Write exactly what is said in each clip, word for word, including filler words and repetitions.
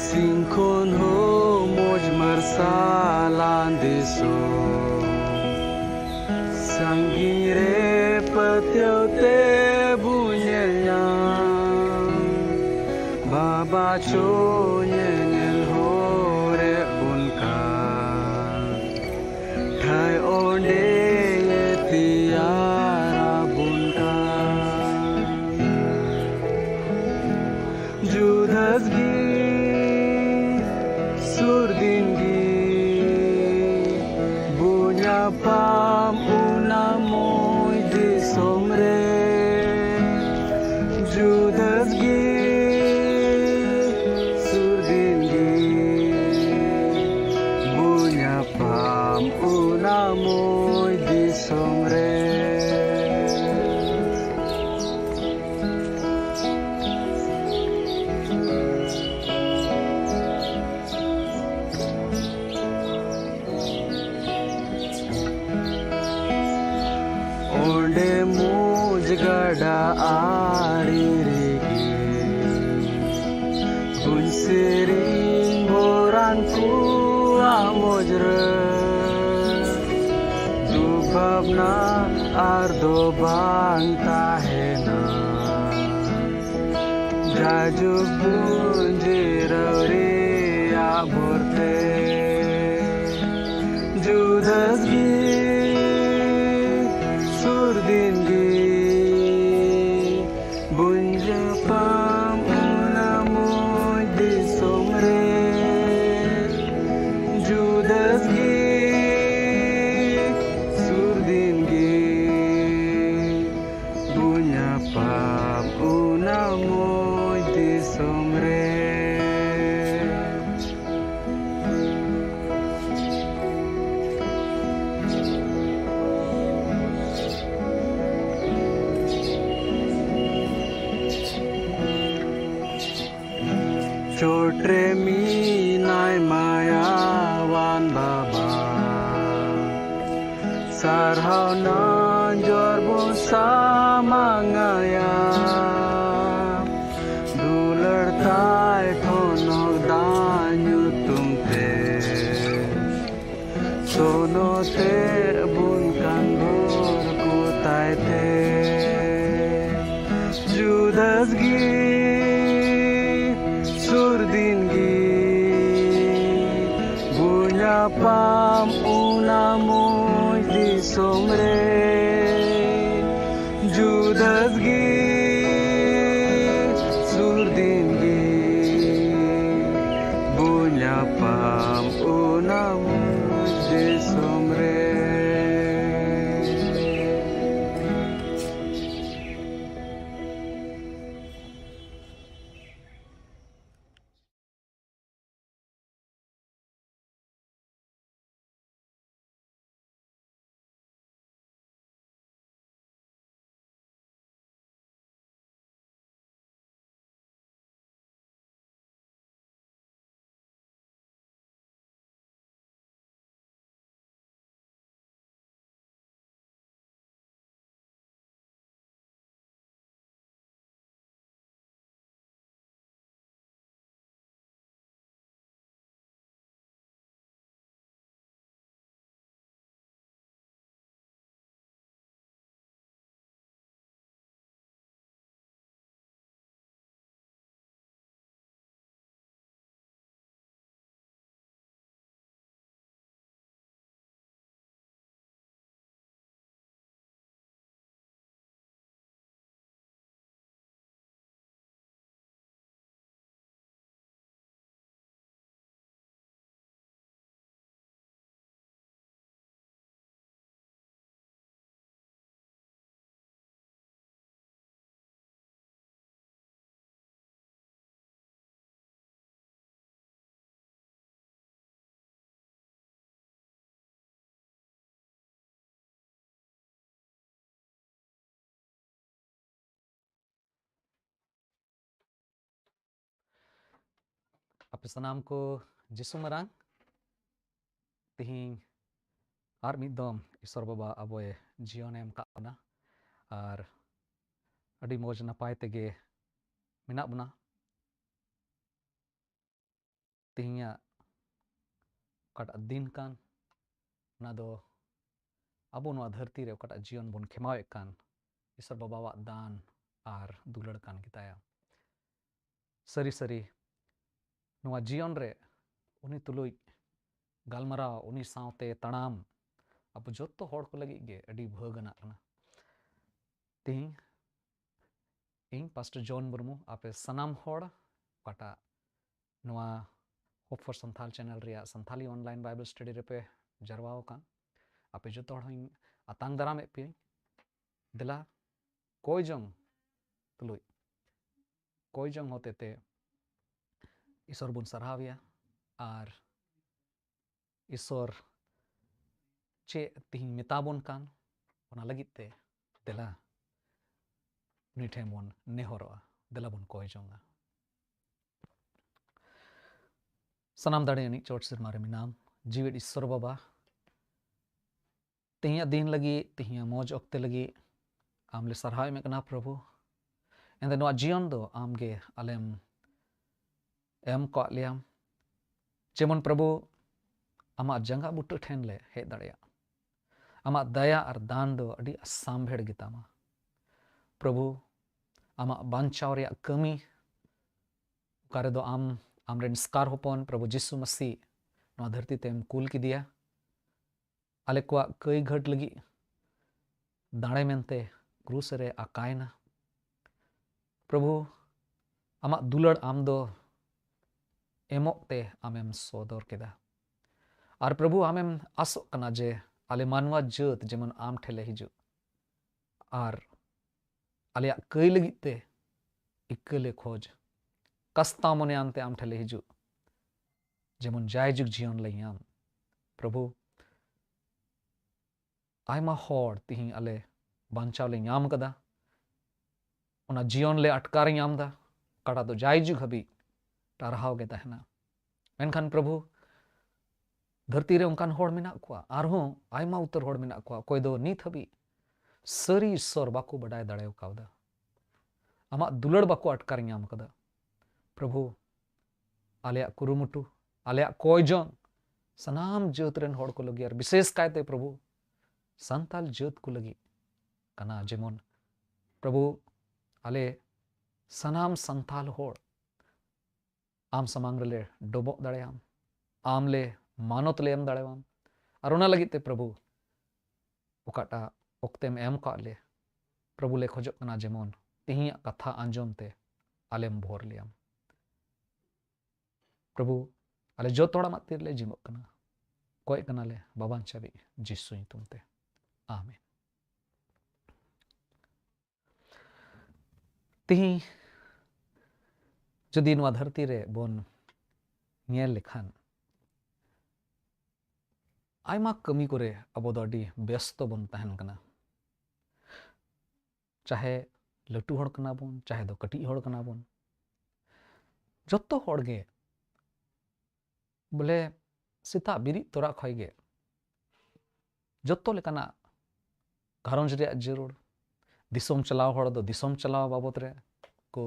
ᱥᱤᱧ ᱠᱷᱚᱱ ᱦᱚᱸ ᱢᱚᱡᱽ ᱢᱟᱨᱥᱟᱞᱟᱱ ᱫᱤᱥᱚᱢ, ᱥᱟᱺᱜᱤᱧ ᱨᱮ ᱯᱟᱹᱛᱭᱟᱹᱣ ᱛᱮ ᱵᱚ ᱧᱮᱞ ᱧᱟᱢ᱾ ᱵᱟᱵᱟ ᱪᱚ ᱧᱮᱧᱮᱞ ᱦᱚᱨᱮ ᱵᱚᱱ ᱠᱟᱱ, ᱴᱷᱟᱹᱭ ᱚᱸᱰᱮ ᱛᱮᱭᱟᱨ ᱟᱵᱚᱱ ᱠᱟᱱ᱾ ᱡᱩᱫᱟᱹᱥ ᱜᱮ ᱥᱩᱨ ᱫᱤᱱ ᱜᱮ ᱵᱚ ᱧᱟᱯᱟᱢ ᱚᱱᱟ ᱢᱚᱡᱽ ᱫᱤᱥᱚᱢ ᱨᱮ᱾ ᱡᱩᱫᱟᱹᱥ ᱜᱮ ᱥᱩᱨ ᱫᱤᱱ ᱜᱮ ᱵᱚ ᱧᱟᱯᱟᱢ ᱚᱱᱟ ᱢᱚᱡᱽ ᱫᱤᱥᱚᱢ ᱨᱮ᱾ ᱚᱸᱰᱮ ᱢᱚᱡᱽ ᱜᱟᱰᱟ ᱟᱲᱮ ᱨᱮᱜᱮ ᱵᱚᱱ ᱥᱮᱨᱮᱧ ᱵᱚᱨᱟᱱ ᱠᱚᱣᱟ ᱢᱚᱡᱽ ᱨᱮ᱾ ᱫᱩᱠ ᱵᱷᱟᱵᱽᱱᱟ ᱟᱨ ᱫᱚ ᱵᱟᱝ ᱛᱟᱦᱮᱱᱟ᱾ ᱡᱟᱭᱡᱩᱜᱽ ᱵᱚᱱ ᱡᱤᱨᱟᱹᱣ ᱨᱮᱭᱟᱜ ᱵᱷᱳᱨ ᱛᱮ᱾ ᱡᱩᱫᱟᱹᱥ ᱜᱮ ᱥᱩᱨ ᱫᱤᱱ ᱜᱮ ᱵᱚᱱ ᱧᱟᱯᱟᱢ ᱚᱱᱟ ᱢᱚᱡᱽ ᱫᱤᱥᱚᱢ ᱨᱮ᱾ ᱡᱩᱫᱟᱹᱥ ᱜᱮ ᱥᱩᱨ ᱫᱤᱱ ᱜᱮ ᱵᱚ ᱧᱟᱯᱟᱢ ᱚᱱᱟ ᱢᱚᱡᱽ ᱫᱤᱥᱚᱢ ᱨᱮ᱾ ᱪᱚᱴ ᱨᱮ ᱢᱮᱱᱟᱭ ᱢᱟᱭᱟᱣᱟᱱ ᱵᱟᱵᱟ, ᱥᱟᱨᱦᱟᱣ ᱱᱟ ᱡᱚᱨ ᱵᱚᱱ ᱥᱟᱢᱟᱝᱟᱭᱟ, ᱫᱩᱞᱟᱹᱲ ᱛᱟᱭ ᱴᱷᱚᱱᱚᱠ ᱫᱟᱜ ᱧᱩᱛᱩᱢ ᱛᱮ᱾ ᱥᱚᱱᱚᱛᱮ ᱵᱚᱱ ᱠᱟᱱ ᱵᱷᱳᱨ ᱠᱚ ᱛᱟᱭ ᱛᱮ᱾ ᱡᱩᱫᱟᱹᱥ ᱜᱮ ᱥᱩᱨ ᱫᱤᱱ ᱜᱮ ᱵᱚᱱ ᱧᱟᱯᱟᱢ ᱚᱱᱟ ᱢᱚᱡᱽ ᱫᱤᱥᱚᱢ ᱨᱮ᱾ ᱡᱩᱫᱟᱹᱥ ᱜᱮ ᱥᱩᱨ ᱫᱤᱱ ᱜᱮ ᱵᱚᱱ ᱧᱟᱯᱟᱢ ᱚᱱᱟ ᱢᱚᱡᱽ ᱫᱤᱥᱚᱢ ᱨᱮ᱾ ᱟᱯᱮ ᱥᱟᱱᱟᱢ ᱠᱚ ᱡᱤᱥᱩ ᱢᱟᱨᱟᱝ ᱛᱤᱦᱤᱧ ᱟᱨ ᱢᱤᱫ ᱫᱚᱢ ᱤᱥᱚᱨ ᱵᱟᱵᱟ ᱟᱵᱚᱭ ᱡᱤᱭᱚᱱᱮ ᱮᱢ ᱠᱟᱜ ᱵᱚᱱᱟ ᱟᱨ ᱟᱹᱰᱤ ᱢᱚᱡᱽ ᱱᱟᱯᱟᱭ ᱛᱮᱜᱮ ᱢᱮᱱᱟᱜ ᱵᱚᱱᱟ᱾ ᱛᱮᱦᱮᱧᱟᱜ ᱚᱠᱟᱴᱟᱜ ᱫᱤᱱ ᱠᱟᱱ, ᱚᱱᱟ ᱫᱚ ᱟᱵᱚ ᱱᱚᱣᱟ ᱫᱷᱟᱹᱨᱛᱤ ᱨᱮ ᱚᱠᱟᱴᱟᱜ ᱡᱤᱭᱚᱱ ᱵᱚᱱ ᱠᱷᱮᱢᱟᱣᱮᱫ ᱠᱟᱱ, ᱤᱥᱚᱨ ᱵᱟᱵᱟᱣᱟᱜ ᱫᱟᱱ ᱟᱨ ᱫᱩᱞᱟᱹᱲ ᱠᱟᱱ ᱜᱮᱛᱟᱭᱟ᱾ ᱥᱟᱹᱨᱤ ᱥᱟᱹᱨᱤ ᱱᱚᱣᱟ ᱡᱤᱭᱚᱱ ᱨᱮ ᱩᱱᱤ ᱛᱩᱞᱩᱡ ᱜᱟᱞᱢᱟᱨᱟᱣ, ᱩᱱᱤ ᱥᱟᱶᱛᱮ ᱛᱟᱲᱟᱢ ᱟᱵᱚ ᱡᱚᱛᱚ ᱦᱚᱲ ᱠᱚ ᱞᱟᱹᱜᱤᱫ ᱜᱮ ᱟᱹᱰᱤ ᱵᱷᱟᱹᱜᱽ ᱟᱱᱟᱜ ᱠᱟᱱᱟ᱾ ᱛᱮᱦᱮᱧ ᱤᱧ ᱯᱟᱥᱴᱚᱨ ᱡᱚᱱ ᱢᱩᱨᱢᱩ ᱟᱯᱮ ᱥᱟᱱᱟᱢ ᱦᱚᱲ ᱚᱠᱟᱴᱟᱜ ᱱᱚᱣᱟ Hope for Santhal channel ᱨᱮᱭᱟᱜ ᱥᱟᱱᱛᱷᱟᱞᱤ online Bible study ᱨᱮᱯᱮ ᱡᱟᱨᱣᱟ ᱟᱠᱟᱱ, ᱟᱯᱮ ᱡᱚᱛᱚ ᱦᱚᱲ ᱦᱚᱸᱧ ᱟᱛᱟᱝ ᱫᱟᱨᱟᱢᱮᱫ ᱯᱮᱭᱟᱹᱧ᱾ ᱫᱮᱞᱟ ᱠᱚᱭ ᱡᱚᱝ ᱛᱩᱞᱩᱡ, ᱠᱚᱭ ᱡᱚᱝ ᱦᱚᱛᱮᱛᱮ ᱤᱥᱚᱨ ᱵᱚᱱ ᱥᱟᱨᱦᱟᱣᱮᱭᱟ ᱟᱨ ᱤᱥᱚᱨ ᱪᱮᱫ ᱛᱤᱦᱤᱧ ᱢᱮᱛᱟ ᱵᱚᱱ ᱠᱟᱱ, ᱚᱱᱟ ᱞᱟᱹᱜᱤᱫ ᱛᱮ ᱫᱮᱞᱟ ᱩᱱᱤ ᱴᱷᱮᱱ ᱵᱚᱱ ᱱᱮᱦᱚᱨᱚᱜᱼᱟ, ᱫᱮᱞᱟ ᱵᱚᱱ ᱠᱚᱭ ᱡᱚᱝᱟ᱾ ᱥᱟᱱᱟᱢ ᱫᱟᱲᱮ ᱟᱹᱱᱤᱡ ᱪᱚᱴ ᱥᱮᱨᱢᱟ ᱨᱮ ᱢᱮᱱᱟᱢ, ᱡᱤᱣᱤᱫ ᱤᱥᱚᱨ ᱵᱟᱵᱟ, ᱛᱮᱦᱮᱧᱟᱜ ᱫᱤᱱ ᱞᱟᱹᱜᱤᱫ, ᱛᱮᱦᱮᱧᱟᱜ ᱢᱚᱡᱽ ᱚᱠᱛᱮ ᱞᱟᱹᱜᱤᱫ ᱟᱢ ᱞᱮ ᱥᱟᱨᱦᱟᱣ ᱮᱢᱮᱫ ᱠᱟᱱᱟ ᱯᱨᱚᱵᱷᱩ᱾ ᱮᱱᱛᱮ ᱱᱚᱣᱟ ᱡᱤᱭᱚᱱ ᱫᱚ ᱟᱢ ᱜᱮ ᱟᱞᱮᱢ ᱮᱢ ᱠᱟᱜ ᱞᱮᱭᱟᱢ, ᱡᱮᱢᱚᱱ ᱯᱨᱚᱵᱷᱩ ᱟᱢᱟᱜ ᱡᱟᱸᱜᱟ ᱵᱩᱴᱟᱹ ᱴᱷᱮᱱ ᱞᱮ ᱦᱮᱡ ᱫᱟᱲᱮᱭᱟᱜ᱾ ᱟᱢᱟᱜ ᱫᱟᱭᱟ ᱟᱨ ᱫᱟᱱ ᱫᱚ ᱟᱹᱰᱤ ᱥᱟᱢᱵᱷᱮᱲ ᱜᱮᱛᱟᱢᱟ ᱯᱨᱚᱵᱷᱩ᱾ ᱟᱢᱟᱜ ᱵᱟᱧᱪᱟᱣ ᱨᱮᱭᱟᱜ ᱠᱟᱹᱢᱤ, ᱚᱠᱟ ᱨᱮᱫᱚ ᱟᱢ ᱟᱢᱨᱮᱱ ᱮᱥᱠᱟᱨ ᱦᱚᱯᱚᱱ ᱯᱨᱚᱵᱷᱩ ᱡᱤᱥᱩ ᱢᱟᱹᱥᱤ ᱱᱚᱣᱟ ᱫᱷᱟᱹᱨᱛᱤ ᱛᱮᱢ ᱠᱩᱞ ᱠᱮᱫᱮᱭᱟ, ᱟᱞᱮ ᱠᱚᱣᱟᱜ ᱠᱟᱹᱭ ᱜᱷᱟᱹᱴ ᱞᱟᱹᱜᱤᱫ ᱫᱟᱲᱮ ᱢᱮᱱᱛᱮ ᱠᱨᱩᱥ ᱨᱮ ᱟᱠᱟᱭᱮᱱᱟ᱾ ᱯᱨᱚᱵᱷᱩ, ᱟᱢᱟᱜ ᱫᱩᱞᱟᱹᱲ ᱟᱢ ᱫᱚ ᱮᱢᱚᱜ ᱛᱮ ᱟᱢᱮᱢ ᱥᱚᱫᱚᱨ ᱠᱮᱫᱟ᱾ ᱟᱨ ᱯᱨᱚᱵᱷᱩ, ᱟᱢᱮᱢ ᱟᱥᱚᱜ ᱠᱟᱱᱟ ᱡᱮ ᱟᱞᱮ ᱢᱟᱱᱣᱟ ᱡᱟᱹᱛ ᱡᱮᱢᱚᱱ ᱟᱢ ᱴᱷᱮᱱ ᱞᱮ ᱦᱤᱡᱩᱜ ᱟᱨ ᱟᱞᱮᱭᱟᱜ ᱠᱟᱹᱭ ᱞᱟᱹᱜᱤᱫ ᱛᱮ ᱤᱠᱟᱹ ᱞᱮ ᱠᱷᱚᱡᱽ, ᱠᱟᱥᱛᱟᱣ ᱢᱚᱱᱮ ᱟᱱᱛᱮ ᱟᱢ ᱴᱷᱮᱱ ᱞᱮ ᱦᱤᱡᱩᱜ, ᱡᱮᱢᱚᱱ ᱡᱟᱭᱡᱩᱜᱽ ᱡᱤᱭᱚᱱ ᱞᱮ ᱧᱟᱢ᱾ ᱯᱨᱚᱵᱷᱩ, ᱟᱭᱢᱟ ᱦᱚᱲ ᱛᱤᱦᱤᱧ ᱟᱞᱮ ᱵᱟᱧᱪᱟᱣ ᱞᱮ ᱧᱟᱢ ᱠᱟᱫᱟ, ᱚᱱᱟ ᱡᱤᱭᱚᱱ ᱞᱮ ᱟᱴᱠᱟᱨ ᱧᱟᱢ ᱫᱟ, ᱚᱠᱟᱴᱟᱜ ᱫᱚ ᱡᱟᱭᱡᱩᱜᱽ ᱦᱟᱹᱵᱤᱡ ᱴᱟᱨᱦᱟᱣ ᱜᱮ ᱛᱟᱦᱮᱱᱟ᱾ ᱢᱮᱱᱠᱷᱟᱱ ᱯᱨᱚᱵᱷᱩ, ᱫᱷᱟᱹᱨᱛᱤ ᱨᱮ ᱚᱱᱠᱟᱱ ᱦᱚᱲ ᱢᱮᱱᱟᱜ ᱠᱚᱣᱟ, ᱟᱨᱦᱚᱸ ᱟᱭᱢᱟ ᱩᱛᱟᱹᱨ ᱦᱚᱲ ᱢᱮᱱᱟᱜ ᱠᱚᱣᱟ, ᱚᱠᱚᱭ ᱫᱚ ᱱᱤᱛ ᱦᱟᱹᱵᱤᱡ ᱥᱟᱹᱨᱤ ᱤᱥᱥᱚᱨ ᱵᱟᱠᱚ ᱵᱟᱰᱟᱭ ᱫᱟᱲᱮ ᱠᱟᱣᱫᱟ᱾ ᱟᱢᱟᱜ ᱫᱩᱞᱟᱹᱲ ᱵᱟᱠᱚ ᱟᱴᱠᱟᱨ ᱧᱟᱢ ᱠᱟᱫᱟ᱾ ᱯᱨᱚᱵᱷᱩ, ᱟᱞᱮᱭᱟᱜ ᱠᱩᱨᱩᱢᱩᱴᱩ, ᱟᱞᱮᱭᱟᱜ ᱠᱚᱭ ᱡᱚᱝ ᱥᱟᱱᱟᱢ ᱡᱟᱹᱛ ᱨᱮᱱ ᱦᱚᱲ ᱠᱚ ᱞᱟᱹᱜᱤᱫ, ᱟᱨ ᱵᱤᱥᱮᱥ ᱠᱟᱭᱛᱮ ᱯᱨᱚᱵᱷᱩ ᱥᱟᱱᱛᱟᱞ ᱡᱟᱹᱛ ᱠᱚ ᱞᱟᱹᱜᱤᱫ ᱠᱟᱱᱟ᱾ ᱡᱮᱢᱚᱱ ᱯᱨᱚᱵᱷᱩ, ᱟᱞᱮ ᱥᱟᱱᱟᱢ ᱥᱟᱱᱛᱟᱞ ᱦᱚᱲ ᱟᱢ ᱥᱟᱢᱟᱝ ᱨᱮᱞᱮ ᱰᱚᱵᱚᱜ ᱫᱟᱲᱮᱭᱟᱢ, ᱟᱢ ᱞᱮ ᱢᱟᱱᱚᱛ ᱞᱮ ᱮᱢ ᱫᱟᱲᱮᱭᱟᱢ᱾ ᱟᱨ ᱚᱱᱟ ᱞᱟᱹᱜᱤᱫ ᱛᱮ ᱯᱨᱚᱵᱷᱩ, ᱚᱠᱟᱴᱟᱜ ᱚᱠᱛᱮᱢ ᱮᱢ ᱠᱟᱜ ᱞᱮ, ᱯᱨᱚᱵᱷᱩ, ᱞᱮ ᱠᱷᱚᱡᱚᱜ ᱠᱟᱱᱟ ᱡᱮᱢᱚᱱ ᱛᱮᱦᱮᱧᱟᱜ ᱠᱟᱛᱷᱟ ᱟᱸᱡᱚᱢ ᱛᱮ ᱟᱞᱮᱢ ᱵᱷᱳᱨ ᱞᱮᱭᱟᱢ᱾ ᱯᱨᱚᱵᱷᱩ, ᱟᱞᱮ ᱡᱚᱛᱚ ᱦᱚᱲ ᱟᱢᱟᱜ ᱛᱤ ᱨᱮᱞᱮ ᱡᱤᱢᱟᱹᱜ ᱠᱟᱱᱟ, ᱠᱚᱭᱮᱜ ᱠᱟᱱᱟᱞᱮ ᱵᱟᱵᱟᱱ ᱪᱟᱵᱤ ᱡᱤᱥᱩ ᱧᱩᱛᱩᱢ ᱛᱮ, ᱟᱢᱮᱱ᱾ ᱛᱤᱦᱤᱧ ᱡᱩᱫᱤ ᱱᱚᱣᱟ ᱫᱷᱟᱹᱨᱛᱤ ᱨᱮ ᱵᱚᱱ ᱧᱮᱞ ᱞᱮᱠᱷᱟᱱ, ᱟᱭᱢᱟ ᱠᱟᱹᱢᱤ ᱠᱚᱨᱮ ᱟᱵᱚ ᱫᱚ ᱟᱹᱰᱤ ᱵᱮᱥᱛᱚ ᱵᱚᱱ ᱛᱟᱦᱮᱱ ᱠᱟᱱᱟ᱾ ᱪᱟᱦᱮ ᱞᱟᱹᱴᱩ ᱦᱚᱲ ᱠᱟᱱᱟ ᱵᱚᱱ, ᱪᱟᱦᱮ ᱫᱚ ᱠᱟᱹᱴᱤᱡ ᱦᱚᱲ ᱠᱟᱱᱟ ᱵᱚᱱ, ᱡᱚᱛᱚ ᱦᱚᱲ ᱜᱮ ᱵᱚᱞᱮ ᱥᱮᱛᱟᱜ ᱵᱮᱨᱮᱫ ᱛᱚᱨᱟ ᱠᱷᱚᱡ ᱜᱮ ᱡᱚᱛᱚ ᱞᱮᱠᱟᱱᱟᱜ ᱜᱷᱟᱨᱚᱸᱡᱽ ᱨᱮᱭᱟᱜ ᱡᱟᱹᱨᱩᱲ, ᱫᱤᱥᱚᱢ ᱪᱟᱞᱟᱣ ᱦᱚᱲ ᱫᱚ ᱫᱤᱥᱚᱢ ᱪᱟᱞᱟᱣ ᱵᱟᱵᱚᱫ ᱨᱮ ᱠᱚ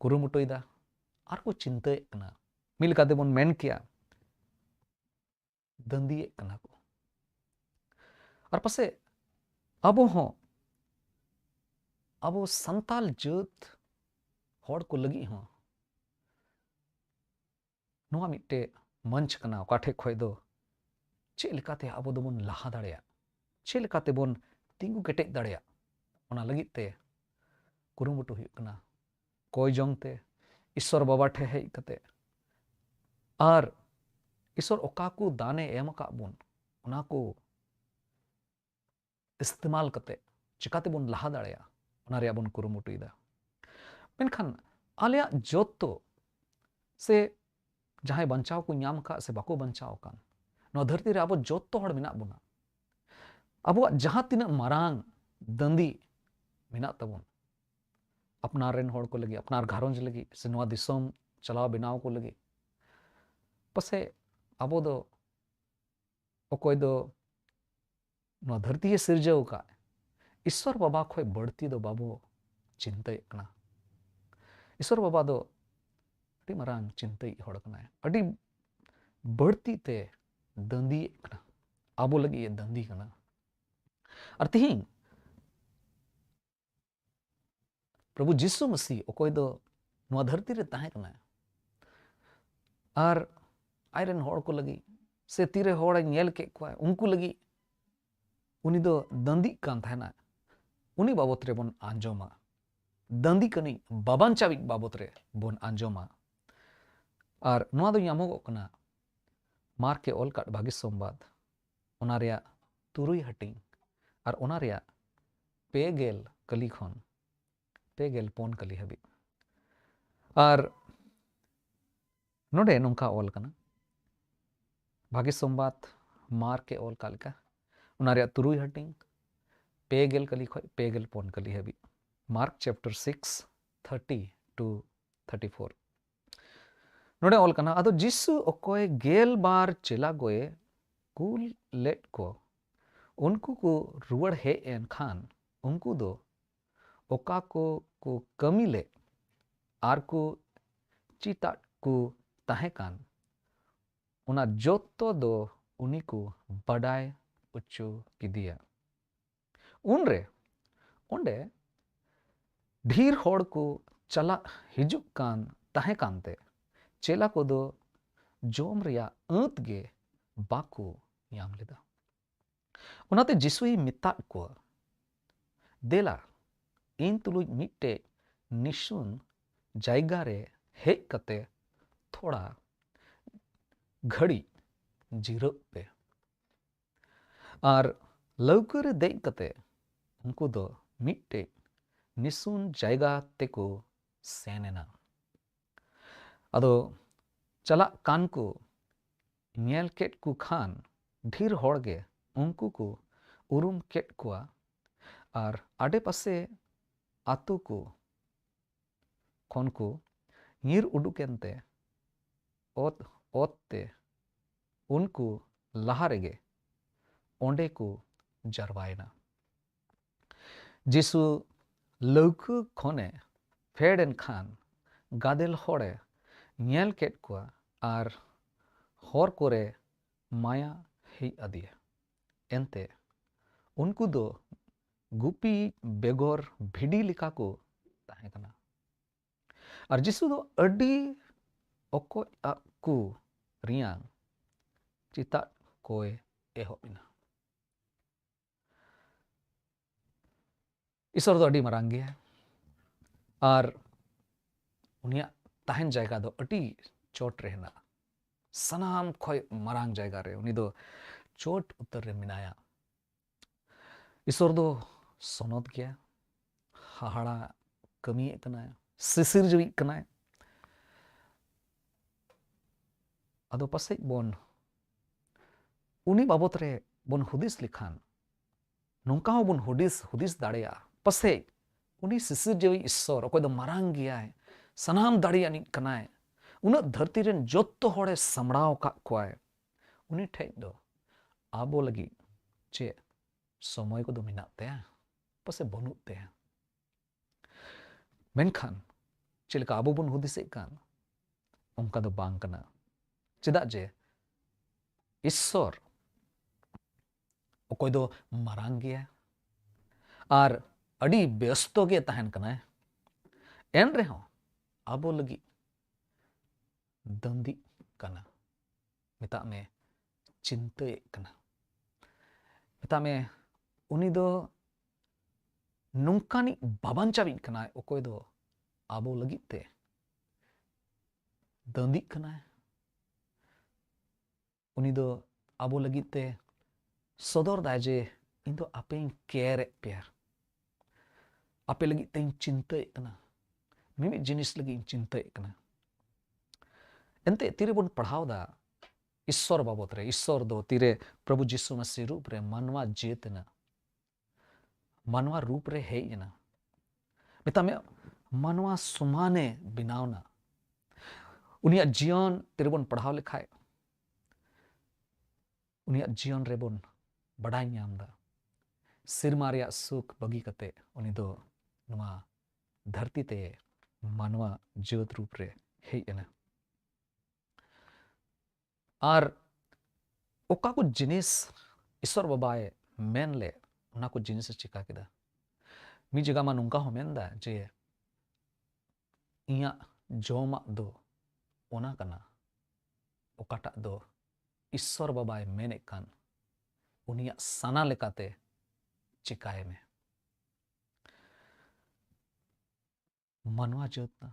ᱠᱩᱨᱩᱢᱩᱴᱩᱭᱮᱫᱟ ᱟᱨ ᱠᱚ ᱪᱤᱱᱛᱟᱹᱭᱮᱫ ᱠᱟᱱᱟ᱾ ᱢᱤᱫ ᱞᱮᱠᱟᱛᱮ ᱵᱚᱱ ᱢᱮᱱ ᱠᱮᱭᱟ, ᱫᱟᱹᱱᱫᱤᱭᱮᱫ ᱠᱟᱱᱟ ᱠᱚ᱾ ᱟᱨ ᱯᱟᱥᱮᱡ ᱟᱵᱚ ᱦᱚᱸ, ᱟᱵᱚ ᱥᱟᱱᱛᱟᱞ ᱡᱟᱹᱛ ᱦᱚᱲ ᱠᱚ ᱞᱟᱹᱜᱤᱫ ᱦᱚᱸ ᱱᱚᱣᱟ ᱢᱤᱫᱴᱮᱡ ᱢᱚᱧᱪ ᱠᱟᱱᱟ, ᱚᱠᱟ ᱴᱷᱮᱡ ᱠᱷᱚᱡ ᱫᱚ ᱪᱮᱫ ᱞᱮᱠᱟᱛᱮ ᱟᱵᱚ ᱫᱚᱵᱚᱱ ᱞᱟᱦᱟ ᱫᱟᱲᱮᱭᱟᱜ, ᱪᱮᱫ ᱞᱮᱠᱟᱛᱮ ᱵᱚᱱ ᱛᱤᱸᱜᱩ ᱠᱮᱴᱮᱡ ᱫᱟᱲᱮᱭᱟᱜ, ᱚᱱᱟ ᱞᱟᱹᱜᱤᱫ ᱛᱮ ᱠᱩᱨᱩᱢᱩᱴᱩ ᱦᱩᱭᱩᱜ ᱠᱟᱱᱟ᱾ ᱠᱚᱭ ᱡᱚᱝ ᱛᱮ, ᱤᱥᱥᱚᱨ ᱵᱟᱵᱟ ᱴᱷᱮᱡ ᱦᱮᱡ ᱠᱟᱛᱮ, ᱟᱨ ᱤᱥᱥᱚᱨ ᱚᱠᱟ ᱠᱚ ᱫᱟᱱᱮ ᱮᱢ ᱟᱠᱟᱫ ᱵᱚᱱ, ᱚᱱᱟ ᱠᱚ ᱤᱥᱛᱮᱢᱟᱞ ᱠᱟᱛᱮ ᱪᱤᱠᱟᱛᱮᱵᱚᱱ ᱞᱟᱦᱟ ᱫᱟᱲᱮᱭᱟᱜᱼᱟ, ᱚᱱᱟ ᱨᱮᱭᱟᱜ ᱵᱚᱱ ᱠᱩᱨᱩᱢᱩᱴᱩᱭᱮᱫᱟ᱾ ᱢᱮᱱᱠᱷᱟᱱ ᱟᱞᱮᱭᱟᱜ ᱡᱚᱛᱚ, ᱥᱮ ᱡᱟᱦᱟᱸᱭ ᱵᱟᱧᱪᱟᱣ ᱠᱚ ᱧᱟᱢ ᱟᱠᱟᱫ ᱥᱮ ᱵᱟᱠᱚ ᱵᱟᱧᱪᱟᱣ ᱟᱠᱟᱱ, ᱱᱚᱣᱟ ᱫᱷᱟᱹᱨᱛᱤ ᱨᱮ ᱟᱵᱚ ᱡᱚᱛᱚ ᱦᱚᱲ ᱢᱮᱱᱟᱜ ᱵᱚᱱᱟ᱾ ᱟᱵᱚᱣᱟᱜ ᱡᱟᱦᱟᱸ ᱛᱤᱱᱟᱹᱜ ᱢᱟᱨᱟᱝ ᱫᱟᱹᱱᱫᱤ ᱢᱮᱱᱟᱜ ᱛᱟᱵᱚᱱ, ᱟᱯᱱᱟᱨ ᱨᱮᱱ ᱦᱚᱲ ᱠᱚ ᱞᱟᱹᱜᱤᱫ, ᱟᱯᱱᱟᱨ ᱜᱷᱟᱨᱚᱸᱡᱽ ᱞᱟᱹᱜᱤᱫ, ᱥᱮ ᱱᱚᱣᱟ ᱫᱤᱥᱚᱢ ᱪᱟᱞᱟᱣ ᱵᱮᱱᱟᱣ ᱠᱚ ᱞᱟᱹᱜᱤᱫ, ᱯᱟᱥᱮᱡ ᱟᱵᱚ ᱫᱚ ᱚᱠᱚᱭ ᱫᱚ ᱱᱚᱣᱟ ᱫᱷᱟᱹᱨᱛᱤ ᱮ ᱥᱤᱨᱡᱟᱹᱣ ᱟᱠᱟᱫ ᱤᱥᱥᱚᱨ ᱵᱟᱵᱟ ᱠᱷᱚᱱ ᱵᱟᱹᱲᱛᱤ ᱫᱚ ᱵᱟᱵᱚ ᱪᱤᱱᱛᱟᱹᱭᱮᱫ ᱠᱟᱱᱟ᱾ ᱤᱥᱥᱚᱨ ᱵᱟᱵᱟ ᱫᱚ ᱟᱹᱰᱤ ᱢᱟᱨᱟᱝ ᱪᱤᱱᱛᱟᱹᱭᱤᱡ ᱦᱚᱲ ᱠᱟᱱᱟᱭ, ᱟᱹᱰᱤ ᱵᱟᱹᱲᱛᱤ ᱛᱮ ᱫᱟᱹᱱᱫᱤᱭᱮᱫ ᱠᱟᱱᱟ, ᱟᱵᱚ ᱞᱟᱹᱜᱤᱫ ᱮ ᱫᱟᱹᱱᱫᱤ ᱠᱟᱱᱟ᱾ ᱟᱨ ᱛᱤᱦᱤᱧ ᱯᱨᱚᱵᱷᱩ ᱡᱤᱥᱩ ᱢᱟᱹᱥᱤ ᱚᱠᱚᱭ ᱫᱚ ᱱᱚᱣᱟ ᱫᱷᱟᱹᱨᱛᱤ ᱨᱮ ᱛᱟᱦᱮᱸ ᱠᱟᱱᱟᱭ ᱟᱨ ᱟᱡᱨᱮᱱ ᱦᱚᱲ ᱠᱚ ᱞᱟᱹᱜᱤᱫ ᱥᱮ ᱛᱤᱨᱮ ᱦᱚᱲᱮ ᱧᱮᱞ ᱠᱮᱫ ᱠᱚᱣᱟ, ᱩᱱᱠᱩ ᱞᱟᱹᱜᱤᱫ ᱩᱱᱤ ᱫᱚ ᱫᱟᱹᱱᱫᱤᱜ ᱠᱟᱱ ᱛᱟᱦᱮᱱᱟ, ᱩᱱᱤ ᱵᱟᱵᱚᱛ ᱨᱮᱵᱚᱱ ᱟᱸᱡᱚᱢᱟ᱾ ᱫᱟᱹᱱᱫᱤ ᱠᱟᱹᱱᱤᱡ ᱵᱟᱵᱟᱱᱪᱟᱣᱤᱡ ᱵᱟᱵᱚᱛ ᱨᱮ ᱵᱚᱱ ᱟᱸᱡᱚᱢᱟ᱾ ᱟᱨ ᱱᱚᱣᱟ ᱫᱚ ᱧᱟᱢᱚᱜᱚᱜ ᱠᱟᱱᱟ ᱢᱟᱨᱠ ᱮ ᱚᱞ ᱠᱟᱫ ᱵᱷᱟᱹᱜᱤ ᱥᱚᱢᱵᱟᱫ, ᱚᱱᱟ ᱨᱮᱭᱟᱜ ᱛᱩᱨᱩᱭ ᱦᱟᱹᱴᱤᱧ ᱟᱨ ᱚᱱᱟ ᱨᱮᱭᱟᱜ ᱯᱮ ᱜᱮᱞ ᱠᱟᱹᱞᱤ ᱠᱷᱚᱱ ᱯᱮ ᱜᱮᱞ ᱯᱩᱱ ᱠᱟᱹᱞᱤ ᱦᱟᱹᱵᱤᱡ᱾ ᱟᱨ ᱱᱚᱰᱮ ᱱᱚᱝᱠᱟ ᱚᱞ ᱠᱟᱱᱟ, ᱵᱷᱟᱹᱜᱤ ᱥᱚᱢᱵᱟᱫ ᱢᱟᱨᱠ ᱮ ᱚᱞ ᱠᱟᱜ ᱞᱮᱠᱟ, ᱚᱱᱟ ᱨᱮᱭᱟᱜ ᱛᱩᱨᱩᱭ ᱦᱟᱹᱴᱤᱧ, ᱯᱮ ᱜᱮᱞ ᱠᱟᱹᱞᱤ ᱠᱷᱚᱱ ᱯᱮ ᱜᱮᱞ ᱯᱩᱱ ᱠᱟᱹᱞᱤ ᱦᱟᱹᱵᱤᱡ᱾ Mark chapter six, thirty to thirty-four᱾ ᱱᱚᱰᱮ ᱚᱞ ᱠᱟᱱᱟ, ᱟᱫᱚ ᱡᱤᱥᱩ ᱚᱠᱚᱭ ᱜᱮᱞ ᱵᱟᱨ ᱪᱮᱞᱟ ᱠᱚᱭ ᱠᱩᱞ ᱞᱮᱫ ᱠᱚ, ᱩᱱᱠᱩ ᱠᱚ ᱨᱩᱣᱟᱹᱲ ᱦᱮᱡ ᱮᱱ ᱠᱷᱟᱱ ᱩᱱᱠᱩ ᱫᱚ ᱚᱠᱟ ᱠᱚ ᱠᱚ ᱠᱟᱹᱢᱤ ᱞᱮᱫ ᱟᱨ ᱠᱚ ᱪᱮᱛᱟᱫ ᱠᱚ ᱛᱟᱦᱮᱸ ᱠᱟᱱ, ᱚᱱᱟ ᱡᱚᱛᱚ ᱫᱚ ᱩᱱᱤ ᱠᱚ ᱵᱟᱰᱟᱭ ᱦᱚᱪᱚ ᱠᱮᱫᱮᱭᱟ᱾ ᱩᱱᱨᱮ ᱚᱸᱰᱮ ᱰᱷᱮᱨ ᱦᱚᱲ ᱠᱚ ᱪᱟᱞᱟᱜ ᱦᱤᱡᱩᱜ ᱠᱟᱱ ᱛᱟᱦᱮᱸ ᱠᱟᱱᱛᱮ ᱪᱮᱞᱟ ᱠᱚᱫᱚ ᱡᱚᱢ ᱨᱮᱭᱟᱜ ᱟᱹᱸᱛ ᱜᱮ ᱵᱟᱠᱚ ᱧᱟᱢ ᱞᱮᱫᱟ᱾ ᱚᱱᱟᱛᱮ ᱡᱤᱥᱩᱭ ᱢᱮᱛᱟᱫ ᱠᱚᱣᱟ, ᱫᱮᱞᱟ, ᱤᱧ ᱛᱩᱞᱩᱡ ᱢᱤᱫᱴᱮᱡ ᱱᱤᱥᱩᱱ ᱡᱟᱭᱜᱟ ᱨᱮ ᱦᱮᱡ ᱠᱟᱛᱮ ᱛᱷᱚᱲᱟ ᱜᱷᱟᱹᱲᱤᱡ ᱡᱤᱨᱟᱹᱜ ᱯᱮ᱾ ᱟᱨ ᱞᱟᱹᱣᱠᱟᱹ ᱨᱮ ᱫᱮᱡ ᱠᱟᱛᱮ ᱩᱱᱠᱩ ᱫᱚ ᱢᱤᱫᱴᱮᱡ ᱱᱤᱥᱩᱱ ᱡᱟᱭᱜᱟ ᱛᱮᱠᱚ ᱥᱮᱱ ᱮᱱᱟ᱾ ᱟᱫᱚ ᱪᱟᱞᱟᱜ ᱠᱟᱱ ᱠᱚ ᱧᱮᱞ ᱠᱮᱫ ᱠᱚ ᱠᱷᱟᱱ ᱰᱷᱮᱨ ᱦᱚᱲ ᱜᱮ ᱩᱱᱠᱩ ᱠᱚ ᱩᱨᱩᱢ ᱠᱮᱫ ᱠᱚᱣᱟ ᱟᱨ ᱟᱰᱮᱯᱟᱥᱮ ᱟᱛᱳ ᱠᱚ ᱠᱷᱚᱱ ᱠᱚ ᱧᱤᱨ ᱩᱰᱩᱠ ᱮᱱᱛᱮ ᱚᱛ ᱚᱛ ᱛᱮ ᱩᱱᱠᱩ ᱞᱟᱦᱟ ᱨᱮᱜᱮ ᱚᱸᱰᱮ ᱠᱚ ᱡᱟᱨᱣᱟᱭᱮᱱᱟ᱾ ᱡᱤᱥᱩ ᱞᱟᱹᱣᱠᱟᱹ ᱠᱷᱚᱱᱮ ᱯᱷᱮᱰ ᱮᱱ ᱠᱷᱟᱱ ᱜᱟᱫᱮᱞ ᱦᱚᱲᱮ ᱧᱮᱞ ᱠᱮᱫ ᱠᱚᱣᱟ ᱟᱨ ᱦᱚᱨ ᱠᱚᱨᱮ ᱢᱟᱭᱟ ᱦᱮᱡ ᱟᱫᱮᱭᱟ᱾ ᱮᱱᱛᱮ ᱩᱱᱠᱩ ᱫᱚ ᱜᱩᱯᱤ ᱵᱮᱜᱚᱨ ᱵᱷᱤᱰᱤ ᱞᱮᱠᱟ ᱠᱚ ᱛᱟᱦᱮᱸ ᱠᱟᱱᱟ᱾ ᱟᱨ ᱡᱤᱥᱩ ᱫᱚ ᱟᱹᱰᱤ ᱚᱠᱚᱡ ᱟᱜ ᱠᱚ ᱨᱮᱭᱟᱝ ᱪᱮᱛᱟᱜ ᱠᱚᱭ ᱮᱦᱚᱵ ᱮᱱᱟ᱾ ᱤᱥᱚᱨ ᱫᱚ ᱟᱹᱰᱤ ᱢᱟᱨᱟᱝ ᱜᱮᱭᱟ ᱟᱨ ᱩᱱᱤᱭᱟᱜ ᱛᱟᱦᱮᱱ ᱡᱟᱭᱜᱟ ᱫᱚ ᱟᱹᱰᱤ ᱪᱚᱴ ᱨᱮ ᱦᱮᱱᱟᱜᱼᱟ᱾ ᱥᱟᱱᱟᱢ ᱠᱷᱚᱱ ᱢᱟᱨᱟᱝ ᱡᱟᱭᱜᱟ ᱨᱮ ᱩᱱᱤ ᱫᱚ ᱪᱚᱴ ᱩᱛᱟᱹᱨ ᱨᱮ ᱢᱮᱱᱟᱭᱟ᱾ ᱤᱥᱚᱨ ᱫᱚ ᱥᱚᱱᱚᱛ ᱜᱮᱭᱟ, ᱦᱟᱦᱟᱲᱟ ᱠᱟᱹᱢᱤᱭᱮᱫ ᱠᱟᱱᱟᱭ, ᱥᱤᱥᱤᱨ ᱡᱟᱹᱣᱤᱡ ᱠᱟᱱᱟᱭ᱾ ᱟᱫᱚ ᱯᱟᱥᱮᱡ ᱵᱚᱱ ᱩᱱᱤ ᱵᱟᱵᱚᱛ ᱨᱮ ᱵᱚᱱ ᱦᱩᱫᱤᱥ ᱞᱮᱠᱷᱟᱱ ᱱᱚᱝᱠᱟ ᱦᱚᱸᱵᱚᱱ ᱦᱩᱫᱤᱥ ᱦᱩᱫᱤᱥ ᱫᱟᱲᱮᱭᱟᱜᱼᱟ, ᱯᱟᱥᱮᱡ ᱩᱱᱤ ᱥᱤᱥᱤᱨ ᱡᱟᱹᱣᱤᱡ ᱤᱥᱥᱚᱨ, ᱚᱠᱚᱭ ᱫᱚ ᱢᱟᱨᱟᱝ ᱜᱮᱭᱟᱭ, ᱥᱟᱱᱟᱢ ᱫᱟᱲᱮᱭᱟᱱᱤᱡ ᱠᱟᱱᱟᱭ, ᱩᱱᱟᱹᱜ ᱫᱷᱟᱹᱨᱛᱤ ᱨᱮᱱ ᱡᱚᱛᱚ ᱦᱚᱲᱮ ᱥᱟᱢᱵᱲᱟᱣ ᱟᱠᱟᱫ ᱠᱚᱣᱟᱭ, ᱩᱱᱤ ᱴᱷᱮᱡ ᱫᱚ ᱟᱵᱚ ᱞᱟᱹᱜᱤᱫ ᱪᱮᱫ ᱥᱚᱢᱚᱭ ᱠᱚᱫᱚ ᱢᱮᱱᱟᱜ ᱛᱟᱭᱟ? ᱯᱟᱥᱮᱡ ᱵᱟᱹᱱᱩᱜ ᱛᱟᱭᱟ᱾ ᱢᱮᱱᱠᱷᱟᱱ ᱪᱮᱫ ᱞᱮᱠᱟ ᱟᱵᱚ ᱵᱚᱱ ᱦᱩᱫᱤᱥᱮᱫ ᱠᱟᱱ, ᱚᱱᱠᱟ ᱫᱚ ᱵᱟᱝ ᱠᱟᱱᱟ᱾ ᱪᱮᱫᱟᱜ ᱡᱮ ᱤᱥᱥᱚᱨ ᱚᱠᱚᱭ ᱫᱚ ᱢᱟᱨᱟᱝ ᱜᱮᱭᱟ ᱟᱨ ᱟᱹᱰᱤ ᱵᱮᱥᱛᱚ ᱜᱮ ᱛᱟᱦᱮᱱ ᱠᱟᱱᱟᱭ, ᱮᱱ ᱨᱮᱦᱚᱸ ᱟᱵᱚ ᱞᱟᱹᱜᱤᱫ ᱫᱟᱹᱱᱫᱤᱜ ᱠᱟᱱᱟ, ᱢᱮᱛᱟᱜ ᱢᱮ ᱪᱤᱱᱛᱟᱹᱭᱮᱫ ᱠᱟᱱᱟ᱾ ᱢᱮᱛᱟᱜ ᱢᱮ ᱩᱱᱤ ᱫᱚ ᱱᱚᱝᱠᱟᱱᱤᱡ ᱵᱟᱵᱟᱧᱪᱟᱣᱤᱡ ᱠᱟᱱᱟᱭ, ᱚᱠᱚᱭ ᱫᱚ ᱟᱵᱚ ᱞᱟᱹᱜᱤᱫ ᱛᱮ ᱫᱟᱹᱱᱫᱤᱜ ᱠᱟᱱᱟᱭ᱾ ᱩᱱᱤ ᱫᱚ ᱟᱵᱚ ᱞᱟᱹᱜᱤᱫ ᱛᱮ ᱥᱚᱫᱚᱨ ᱫᱟᱭ ᱡᱮ, "ᱤᱧ ᱫᱚ ᱟᱯᱮᱧ ᱠᱮᱭᱟᱨᱮᱫ ᱯᱮᱭᱟ, ᱟᱯᱮ ᱞᱟᱹᱜᱤᱫ ᱛᱮᱧ ᱪᱤᱱᱛᱟᱹᱭᱮᱫ ᱠᱟᱱᱟ, ᱢᱤᱢᱤᱫ ᱡᱤᱱᱤᱥ ᱞᱟᱹᱜᱤᱫ ᱤᱧ ᱪᱤᱱᱛᱟᱹᱭᱮᱫ ᱠᱟᱱᱟ᱾" ᱮᱱᱛᱮ ᱛᱤᱨᱮᱵᱚᱱ ᱯᱟᱲᱦᱟᱣ ᱫᱟ ᱤᱥᱥᱚᱨ ᱵᱟᱵᱚᱛ ᱨᱮ, ᱤᱥᱥᱚᱨ ᱫᱚ ᱛᱤᱨᱮ ᱯᱨᱚᱵᱷᱩ ᱡᱤᱥᱩ ᱢᱟᱥᱤ ᱨᱩᱯ ᱨᱮ ᱢᱟᱱᱣᱟ ᱡᱟᱹᱛ ᱮᱱᱟ, ᱢᱟᱱᱣᱟ ᱨᱩᱯ ᱨᱮ ᱦᱮᱡ ᱮᱱᱟ, ᱢᱮᱛᱟᱜ ᱢᱮ ᱢᱟᱱᱣᱟ ᱥᱚᱢᱟᱱᱮ ᱵᱮᱱᱟᱣ ᱮᱱᱟ᱾ ᱩᱱᱤᱭᱟᱜ ᱡᱤᱭᱚᱱ ᱛᱤᱨᱮᱵᱚᱱ ᱯᱟᱲᱦᱟᱣ ᱞᱮᱠᱷᱟᱡ, ᱩᱱᱤᱭᱟᱜ ᱡᱤᱭᱚᱱ ᱨᱮᱵᱚᱱ ᱵᱟᱰᱟᱭ ᱧᱟᱢ ᱮᱫᱟ, ᱥᱮᱨᱢᱟ ᱨᱮᱭᱟᱜ ᱥᱩᱠ ᱵᱟᱹᱜᱤ ᱠᱟᱛᱮ ᱩᱱᱤ ᱫᱚ ᱱᱚᱣᱟ ᱫᱷᱟᱹᱨᱛᱤ ᱛᱮ ᱢᱟᱱᱣᱟ ᱡᱟᱹᱛ ᱨᱩᱯ ᱨᱮ ᱦᱮᱡ ᱮᱱᱟ᱾ ᱟᱨ ᱚᱠᱟ ᱠᱚ ᱡᱤᱱᱤᱥ ᱤᱥᱚᱨ ᱵᱟᱵᱟᱭ ᱢᱮᱱ ᱞᱮᱫ, ᱚᱱᱟ ᱠᱚ ᱡᱤᱱᱤᱥ ᱮ ᱪᱤᱠᱟ ᱠᱮᱫᱟ᱾ ᱢᱤᱫ ᱡᱟᱭᱜᱟ ᱢᱟ ᱱᱚᱝᱠᱟ ᱦᱚᱸ ᱢᱮᱱᱫᱟ ᱡᱮ, "ᱤᱧᱟᱹᱜ ᱡᱚᱢᱟᱜ ᱫᱚ ᱚᱱᱟ ᱠᱟᱱᱟ, ᱚᱠᱟᱴᱟᱜ ᱫᱚ ᱤᱥᱚᱨ ᱵᱟᱵᱟᱭ ᱢᱮᱱᱮᱫ ᱠᱟᱱ, ᱩᱱᱤᱭᱟᱜ ᱥᱟᱱᱟ ᱞᱮᱠᱟᱛᱮ ᱪᱤᱠᱟᱭ ᱢᱮ᱾" ᱢᱟᱱᱣᱟ ᱡᱟᱹᱛ ᱫᱚ,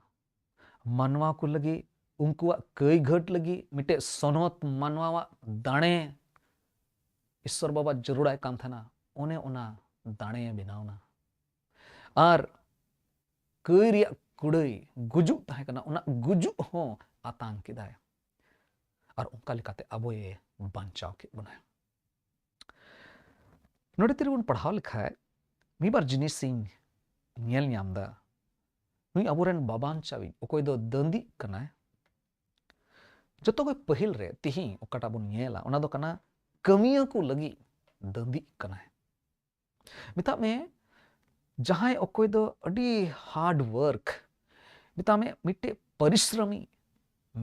ᱢᱟᱱᱣᱟ ᱠᱚ ᱞᱟᱹᱜᱤᱫ, ᱩᱱᱠᱩᱣᱟᱜ ᱠᱟᱹᱭ ᱜᱷᱟᱹᱴ ᱞᱟᱹᱜᱤᱫ ᱢᱤᱫᱴᱮᱡ ᱥᱚᱱᱚᱛ ᱢᱟᱱᱣᱟᱣᱟᱜ ᱫᱟᱲᱮ ᱤᱥᱚᱨ ᱵᱟᱵᱟ ᱡᱟᱹᱨᱩᱲᱟᱭ ᱠᱟᱱ ᱛᱟᱦᱮᱱᱟ, ᱚᱱᱮ ᱚᱱᱟ ᱫᱟᱲᱮᱭᱮ ᱵᱮᱱᱟᱣᱱᱟ᱾ ᱟᱨ ᱠᱟᱹᱭ ᱨᱮᱭᱟᱜ ᱠᱩᱲᱟᱹᱭ ᱜᱩᱡᱩᱜ ᱛᱟᱦᱮᱸ ᱠᱟᱱᱟ, ᱚᱱᱟ ᱜᱩᱡᱩᱜ ᱦᱚᱸ ᱟᱛᱟᱝ ᱠᱮᱫᱟᱭ᱾ ᱟᱨ ᱚᱱᱠᱟ ᱞᱮᱠᱟᱛᱮ ᱟᱵᱚᱭᱮ ᱵᱟᱧᱪᱟᱣ ᱠᱮᱫ ᱵᱚᱱᱟᱭ᱾ ᱱᱚᱰᱮ ᱛᱤᱨᱮᱵᱚᱱ ᱯᱟᱲᱦᱟᱣ ᱞᱮᱠᱷᱟᱡ, ᱢᱤᱫ ᱵᱟᱨ ᱡᱤᱱᱤᱥᱤᱧ ᱧᱮᱞ ᱧᱟᱢ ᱮᱫᱟ᱾ ᱱᱩᱭ ᱟᱵᱚᱨᱮᱱ ᱵᱟᱵᱟᱧᱪᱟᱣᱤᱡ, ᱚᱠᱚᱭ ᱫᱚ ᱫᱟᱹᱱᱫᱤᱜ ᱠᱟᱱᱟᱭ, ᱡᱚᱛᱚ ᱠᱷᱚᱱ ᱯᱟᱹᱦᱤᱞ ᱨᱮ ᱛᱤᱦᱤᱧ ᱚᱠᱟᱴᱟᱜ ᱵᱚᱱ ᱧᱮᱞᱟ, ᱚᱱᱟ ᱫᱚ ᱠᱟᱱᱟ ᱠᱟᱹᱢᱤᱭᱟᱹ ᱠᱚ ᱞᱟᱹᱜᱤᱫ ᱫᱟᱹᱱᱫᱤᱜ ᱠᱟᱱᱟᱭ᱾ ᱢᱮᱛᱟᱜ ᱢᱮ, ᱡᱟᱦᱟᱸᱭ ᱚᱠᱚᱭ ᱫᱚ ᱟᱹᱰᱤ hard work, ᱢᱮᱛᱟᱜ ᱢᱮ ᱢᱤᱫᱴᱮᱡ ᱯᱚᱨᱤᱥᱨᱚᱢᱤ,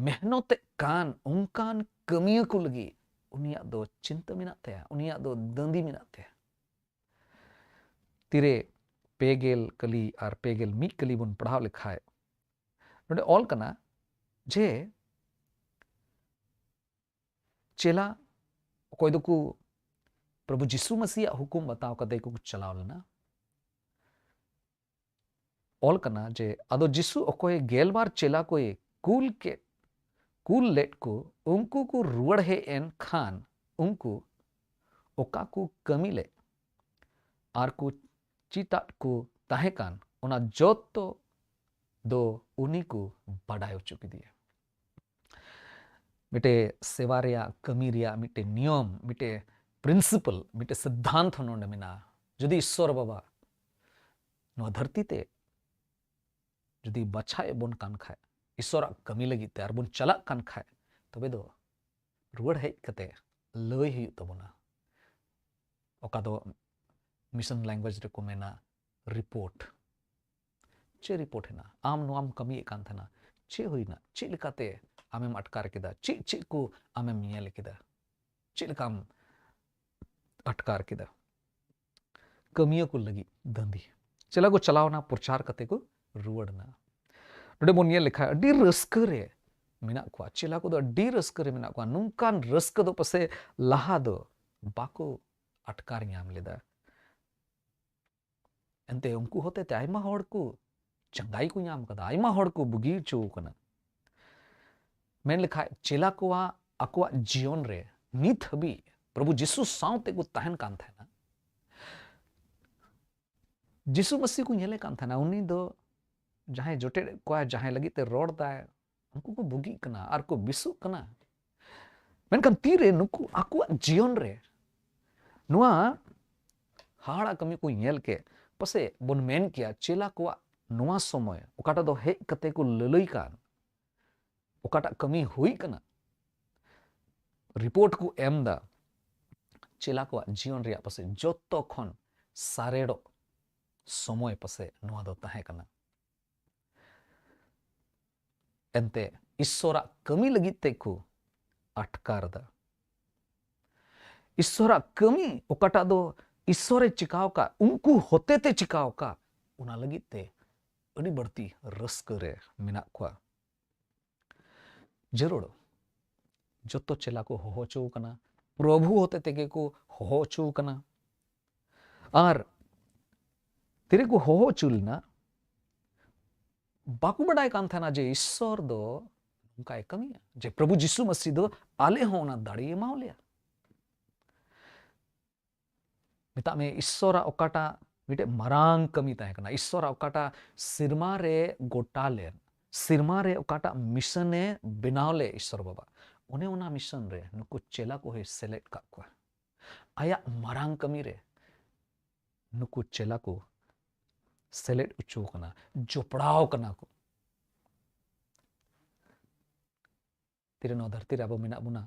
ᱢᱮᱦᱱᱚᱛᱮᱫ ᱠᱟᱱ ᱚᱱᱠᱟᱱ ᱠᱟᱹᱢᱤᱭᱟᱹ ᱠᱚ ᱞᱟᱹᱜᱤᱫ ᱩᱱᱤᱭᱟᱜ ᱫᱚ ᱪᱤᱱᱛᱟᱹ ᱢᱮᱱᱟᱜ ᱛᱟᱭᱟ, ᱩᱱᱤᱭᱟᱜ ᱫᱚ ᱫᱟᱹᱱᱫᱤ ᱢᱮᱱᱟᱜ ᱛᱟᱭᱟ᱾ ᱛᱤᱨᱮ ᱯᱮ ᱜᱮᱞ ᱠᱟᱹᱞᱤ ᱟᱨ ᱯᱮ ᱜᱮᱞ ᱢᱤᱫ ᱠᱟᱹᱞᱤ ᱵᱚᱱ ᱯᱟᱲᱦᱟᱣ ᱞᱮᱠᱷᱟᱡ, ᱱᱚᱰᱮ ᱚᱞ ᱠᱟᱱᱟ ᱡᱮ ᱪᱮᱞᱟ ᱚᱠᱚᱭ ᱫᱚᱠᱚ ᱯᱨᱚᱵᱷᱩ ᱡᱤᱥᱩ ᱢᱟᱥᱤᱭᱟᱜ ᱦᱩᱠᱩᱢ ᱵᱟᱛᱟᱣ ᱠᱟᱛᱮ ᱠᱚ ᱪᱟᱞᱟᱣ ᱞᱮᱱᱟ, ᱚᱞ ᱠᱟᱱᱟ ᱡᱮ, ᱟᱫᱚ ᱡᱤᱥᱩ ᱚᱠᱚᱭ ᱜᱮᱞᱵᱟᱨ ᱪᱮᱞᱟ ᱠᱚᱭ ᱠᱩᱞ ᱠᱮᱫ, ᱠᱩᱞ ᱞᱮᱫ ᱠᱚ, ᱩᱱᱠᱩ ᱠᱚ ᱨᱩᱣᱟᱹᱲ ᱦᱮᱡ ᱮᱱ ᱠᱷᱟᱱ ᱩᱱᱠᱩ ᱚᱠᱟ ᱠᱚ ᱠᱟᱹᱢᱤ ᱞᱮᱫ ᱟᱨ ᱠᱚ ᱪᱮᱛᱟᱫ ᱠᱚ ᱛᱟᱦᱮᱸ ᱠᱟᱱ, ᱚᱱᱟ ᱡᱚᱛᱚ ᱫᱚ ᱩᱱᱤ ᱠᱚ ᱵᱟᱰᱟᱭ ᱦᱚᱪᱚ ᱠᱮᱫᱮᱭᱟ᱾ ᱢᱤᱫᱴᱮᱡ ᱥᱮᱵᱟ ᱨᱮᱭᱟᱜ, ᱠᱟᱹᱢᱤ ᱨᱮᱭᱟᱜ ᱢᱤᱫᱴᱮᱡ ᱱᱤᱭᱚᱢ, ᱢᱤᱫᱴᱮᱡ principle, ᱢᱤᱫᱴᱮᱡ ᱥᱤᱫᱽᱫᱷᱟᱱᱛ ᱱᱚᱰᱮ ᱢᱮᱱᱟᱜᱼᱟ᱾ ᱡᱩᱫᱤ ᱤᱥᱥᱚᱨ ᱵᱟᱵᱟ ᱱᱚᱣᱟ ᱫᱷᱟᱹᱨᱛᱤ ᱛᱮ ᱡᱩᱫᱤ ᱵᱟᱪᱷᱟᱣ ᱮᱫ ᱵᱚᱱ ᱠᱟᱱ ᱠᱷᱟᱡ, ᱤᱥᱥᱚᱨᱟᱜ ᱠᱟᱹᱢᱤ ᱞᱟᱹᱜᱤᱫ ᱛᱮ ᱟᱨ ᱵᱚᱱ ᱪᱟᱞᱟᱜ ᱠᱟᱱ ᱠᱷᱟᱡ, ᱛᱚᱵᱮ ᱫᱚ ᱨᱩᱣᱟᱹᱲ ᱦᱮᱡ ᱠᱟᱛᱮ ᱞᱟᱹᱭ ᱦᱩᱭᱩᱜ ᱛᱟᱵᱚᱱᱟ᱾ ᱚᱠᱟ ᱫᱚ mission language ᱨᱮᱠᱚ ᱢᱮᱱᱟ ᱨᱤᱯᱳᱨᱴ᱾ ᱪᱮᱫ ᱨᱤᱯᱳᱨᱴ ᱦᱮᱱᱟᱜᱼᱟ? ᱟᱢ ᱱᱚᱣᱟᱢ ᱠᱟᱹᱢᱤᱭᱮᱫ ᱠᱟᱱ ᱛᱟᱦᱮᱱᱟ, ᱪᱮᱫ ᱦᱩᱭᱱᱟ? ᱪᱮᱫ ᱞᱮᱠᱟᱛᱮ ᱟᱢᱮᱢ ᱟᱴᱠᱟᱨ ᱠᱮᱫᱟ? ᱪᱮᱫ ᱪᱮᱫ ᱠᱚ ᱟᱢᱮᱢ ᱧᱮᱞ ᱠᱮᱫᱟ? ᱪᱮᱫ ᱞᱮᱠᱟᱢ ᱟᱴᱠᱟᱨ ᱠᱮᱫᱟ? ᱠᱟᱹᱢᱤᱭᱟᱹ ᱠᱚ ᱞᱟᱹᱜᱤᱫ ᱫᱟᱹᱱᱫᱤ᱾ ᱪᱮᱞᱟ ᱠᱚ ᱪᱟᱞᱟᱣ ᱮᱱᱟ, ᱯᱨᱚᱪᱟᱨ ᱠᱟᱛᱮ ᱠᱚ ᱨᱩᱣᱟᱹᱲ ᱮᱱᱟ᱾ ᱱᱚᱰᱮ ᱵᱚᱱ ᱧᱮᱞ ᱞᱮᱠᱷᱟᱱ ᱟᱹᱰᱤ ᱨᱟᱹᱥᱠᱟᱹ ᱨᱮ ᱢᱮᱱᱟᱜ ᱠᱚᱣᱟ᱾ ᱪᱮᱞᱟ ᱠᱚᱫᱚ ᱟᱹᱰᱤ ᱨᱟᱹᱥᱠᱟᱹ ᱨᱮ ᱢᱮᱱᱟᱜ ᱠᱚᱣᱟ᱾ ᱱᱚᱝᱠᱟᱱ ᱨᱟᱹᱥᱠᱟᱹ ᱫᱚ ᱯᱟᱥᱮ ᱞᱟᱦᱟ ᱫᱚ ᱵᱟᱠᱚ ᱟᱴᱠᱟᱨ ᱧᱟᱢ ᱞᱮᱫᱟ᱾ ᱮᱱᱛᱮ ᱩᱱᱠᱩ ᱦᱚᱛᱮᱛᱮ ᱟᱭᱢᱟ ᱦᱚᱲ ᱠᱚ ᱪᱟᱸᱜᱟᱭ ᱠᱚ ᱧᱟᱢ ᱠᱟᱫᱟ, ᱟᱭᱢᱟ ᱦᱚᱲ ᱠᱚ ᱵᱩᱜᱤ ᱦᱚᱪᱚ ᱠᱟᱱᱟ᱾ ᱢᱮᱱ ᱞᱮᱠᱷᱟᱡ ᱪᱮᱞᱟ ᱠᱚᱣᱟᱜ ᱟᱠᱚᱣᱟᱜ ᱡᱤᱭᱚᱱ ᱨᱮ ᱱᱤᱛ ᱦᱟᱹᱵᱤᱡ ᱯᱨᱚᱵᱷᱩ ᱡᱤᱥᱩ ᱥᱟᱶᱛᱮ ᱠᱚ ᱛᱟᱦᱮᱱ ᱠᱟᱱ ᱛᱟᱦᱮᱱᱟ᱾ ᱡᱤᱥᱩ ᱢᱟᱹᱥᱤ ᱠᱚ ᱧᱮᱞᱮ ᱠᱟᱱ ᱛᱟᱦᱮᱱᱟ, ᱩᱱᱤ ᱫᱚ ᱡᱟᱦᱟᱸᱭ ᱡᱚᱴᱮᱫ ᱮᱫ ᱠᱚᱣᱟ, ᱡᱟᱦᱟᱸᱭ ᱞᱟᱹᱜᱤᱫ ᱛᱮ ᱨᱚᱲ ᱫᱟᱭ, ᱩᱱᱠᱩ ᱠᱚ ᱵᱩᱜᱤᱜ ᱠᱟᱱᱟ ᱟᱨ ᱠᱚ ᱵᱮᱥᱚᱜ ᱠᱟᱱᱟ᱾ ᱢᱮᱱᱠᱷᱟᱱ ᱛᱤᱨᱮ ᱱᱩᱠᱩ ᱟᱠᱚᱣᱟᱜ ᱡᱤᱭᱚᱱ ᱨᱮ ᱱᱚᱣᱟ ᱦᱟᱦᱟᱲᱟ ᱠᱟᱹᱢᱤ ᱠᱚ ᱧᱮᱞ ᱠᱮᱫ, ᱯᱟᱥᱮᱡ ᱵᱚᱱ ᱢᱮᱱ ᱠᱮᱭᱟ ᱪᱮᱞᱟ ᱠᱚᱣᱟᱜ ᱱᱚᱣᱟ ᱥᱚᱢᱚᱭ ᱚᱠᱟᱴᱟᱜ ᱫᱚ ᱦᱮᱡ ᱠᱟᱛᱮ ᱠᱚ ᱞᱟᱹᱞᱟᱹᱭ ᱠᱟᱱ, ᱚᱠᱟᱴᱟᱜ ᱠᱟᱹᱢᱤ ᱦᱩᱭ ᱠᱟᱱᱟ, ᱨᱤᱯᱳᱨᱴ ᱠᱚ ᱮᱢ ᱫᱟ, ᱪᱮᱞᱟ ᱠᱚᱣᱟᱜ ᱡᱤᱭᱚᱱ ᱨᱮᱭᱟᱜ ᱯᱟᱥᱮᱡ ᱡᱚᱛᱚ ᱠᱷᱚᱱ ᱥᱟᱨᱮᱲᱚᱜ ᱥᱚᱢᱚᱭ ᱯᱟᱥᱮᱡ ᱱᱚᱣᱟ ᱫᱚ ᱛᱟᱦᱮᱸ ᱠᱟᱱᱟ᱾ ᱮᱱᱛᱮ ᱤᱥᱥᱚᱨᱟᱜ ᱠᱟᱹᱢᱤ ᱞᱟᱹᱜᱤᱫ ᱛᱮ ᱠᱚ ᱟᱴᱠᱟᱨ ᱫᱟ᱾ ᱤᱥᱥᱚᱨᱟᱜ ᱠᱟᱹᱢᱤ ᱚᱠᱟᱴᱟᱜ ᱫᱚ ᱤᱥᱥᱚᱨᱮ ᱪᱤᱠᱟᱣ ᱠᱟᱜ, ᱩᱱᱠᱩ ᱦᱚᱛᱮᱛᱮ ᱪᱤᱠᱟᱣ ᱠᱟᱜ, ᱚᱱᱟ ᱞᱟᱹᱜᱤᱫ ᱛᱮ ᱟᱹᱰᱤ ᱵᱟᱹᱲᱛᱤ ᱨᱟᱹᱥᱠᱟᱹ ᱨᱮ ᱢᱮᱱᱟᱜ ᱠᱚᱣᱟ᱾ ᱡᱟᱹᱨᱩᱲ ᱡᱚᱛᱚ ᱪᱮᱞᱟ ᱠᱚ ᱦᱚᱦᱚ ᱦᱚᱪᱚ ᱠᱟᱱᱟ, ᱯᱨᱚᱵᱷᱩ ᱦᱚᱛᱮ ᱛᱮᱜᱮ ᱠᱚ ᱦᱚᱦᱚ ᱦᱚᱪᱚ ᱠᱟᱱᱟ᱾ ᱟᱨ ᱛᱤᱨᱮ ᱠᱚ ᱦᱚᱦᱚ ᱦᱚᱪᱚ ᱞᱮᱱᱟ, ᱵᱟᱠᱚ ᱵᱟᱰᱟᱭ ᱠᱟᱱ ᱛᱟᱦᱮᱱᱟ ᱡᱮ ᱤᱥᱥᱚᱨ ᱫᱚ ᱱᱚᱝᱠᱟᱭ ᱠᱟᱹᱢᱤᱭᱟ, ᱡᱮ ᱯᱨᱚᱵᱷᱩ ᱡᱤᱥᱩ ᱢᱟᱹᱥᱤ ᱫᱚ ᱟᱞᱮ ᱦᱚᱸ ᱚᱱᱟ ᱫᱟᱲᱮᱭ ᱮᱢᱟᱣ ᱞᱮᱭᱟ᱾ ᱢᱮᱛᱟᱜ ᱢᱮ, ᱤᱥᱥᱚᱨᱟᱜ ᱚᱠᱟᱴᱟᱜ ᱢᱤᱫᱴᱮᱡ ᱢᱟᱨᱟᱝ ᱠᱟᱹᱢᱤ ᱛᱟᱦᱮᱸ ᱠᱟᱱᱟ, ᱤᱥᱥᱚᱨᱟᱜ ᱚᱠᱟᱴᱟᱜ ᱥᱮᱨᱢᱟ ᱨᱮ ᱜᱚᱴᱟ ᱞᱮᱱ, ᱥᱮᱨᱢᱟ ᱨᱮ ᱚᱠᱟᱴᱟᱜ mission ᱮ ᱵᱮᱱᱟᱣ ᱞᱮᱫ ᱤᱥᱥᱚᱨ ᱵᱟᱵᱟ, ᱚᱱᱮ ᱚᱱᱟ mission ᱨᱮ ᱱᱩᱠᱩ ᱪᱮᱞᱟ ᱠᱚ ᱦᱚᱸᱭ ᱥᱮᱞᱮᱫ ᱠᱟᱜ ᱠᱚᱣᱟ᱾ ᱟᱭᱟᱜ ᱢᱟᱨᱟᱝ ᱠᱟᱹᱢᱤ ᱨᱮ ᱱᱩᱠᱩ ᱪᱮᱞᱟ ᱠᱚ ᱥᱮᱞᱮᱫ ᱦᱚᱪᱚ ᱠᱟᱱᱟ, ᱡᱚᱯᱲᱟᱣ ᱠᱟᱱᱟ ᱠᱚ᱾ ᱛᱤᱨᱮ ᱱᱚᱣᱟ ᱫᱷᱟᱹᱨᱛᱤ ᱨᱮ ᱟᱵᱚ ᱢᱮᱱᱟᱜ ᱵᱚᱱᱟ,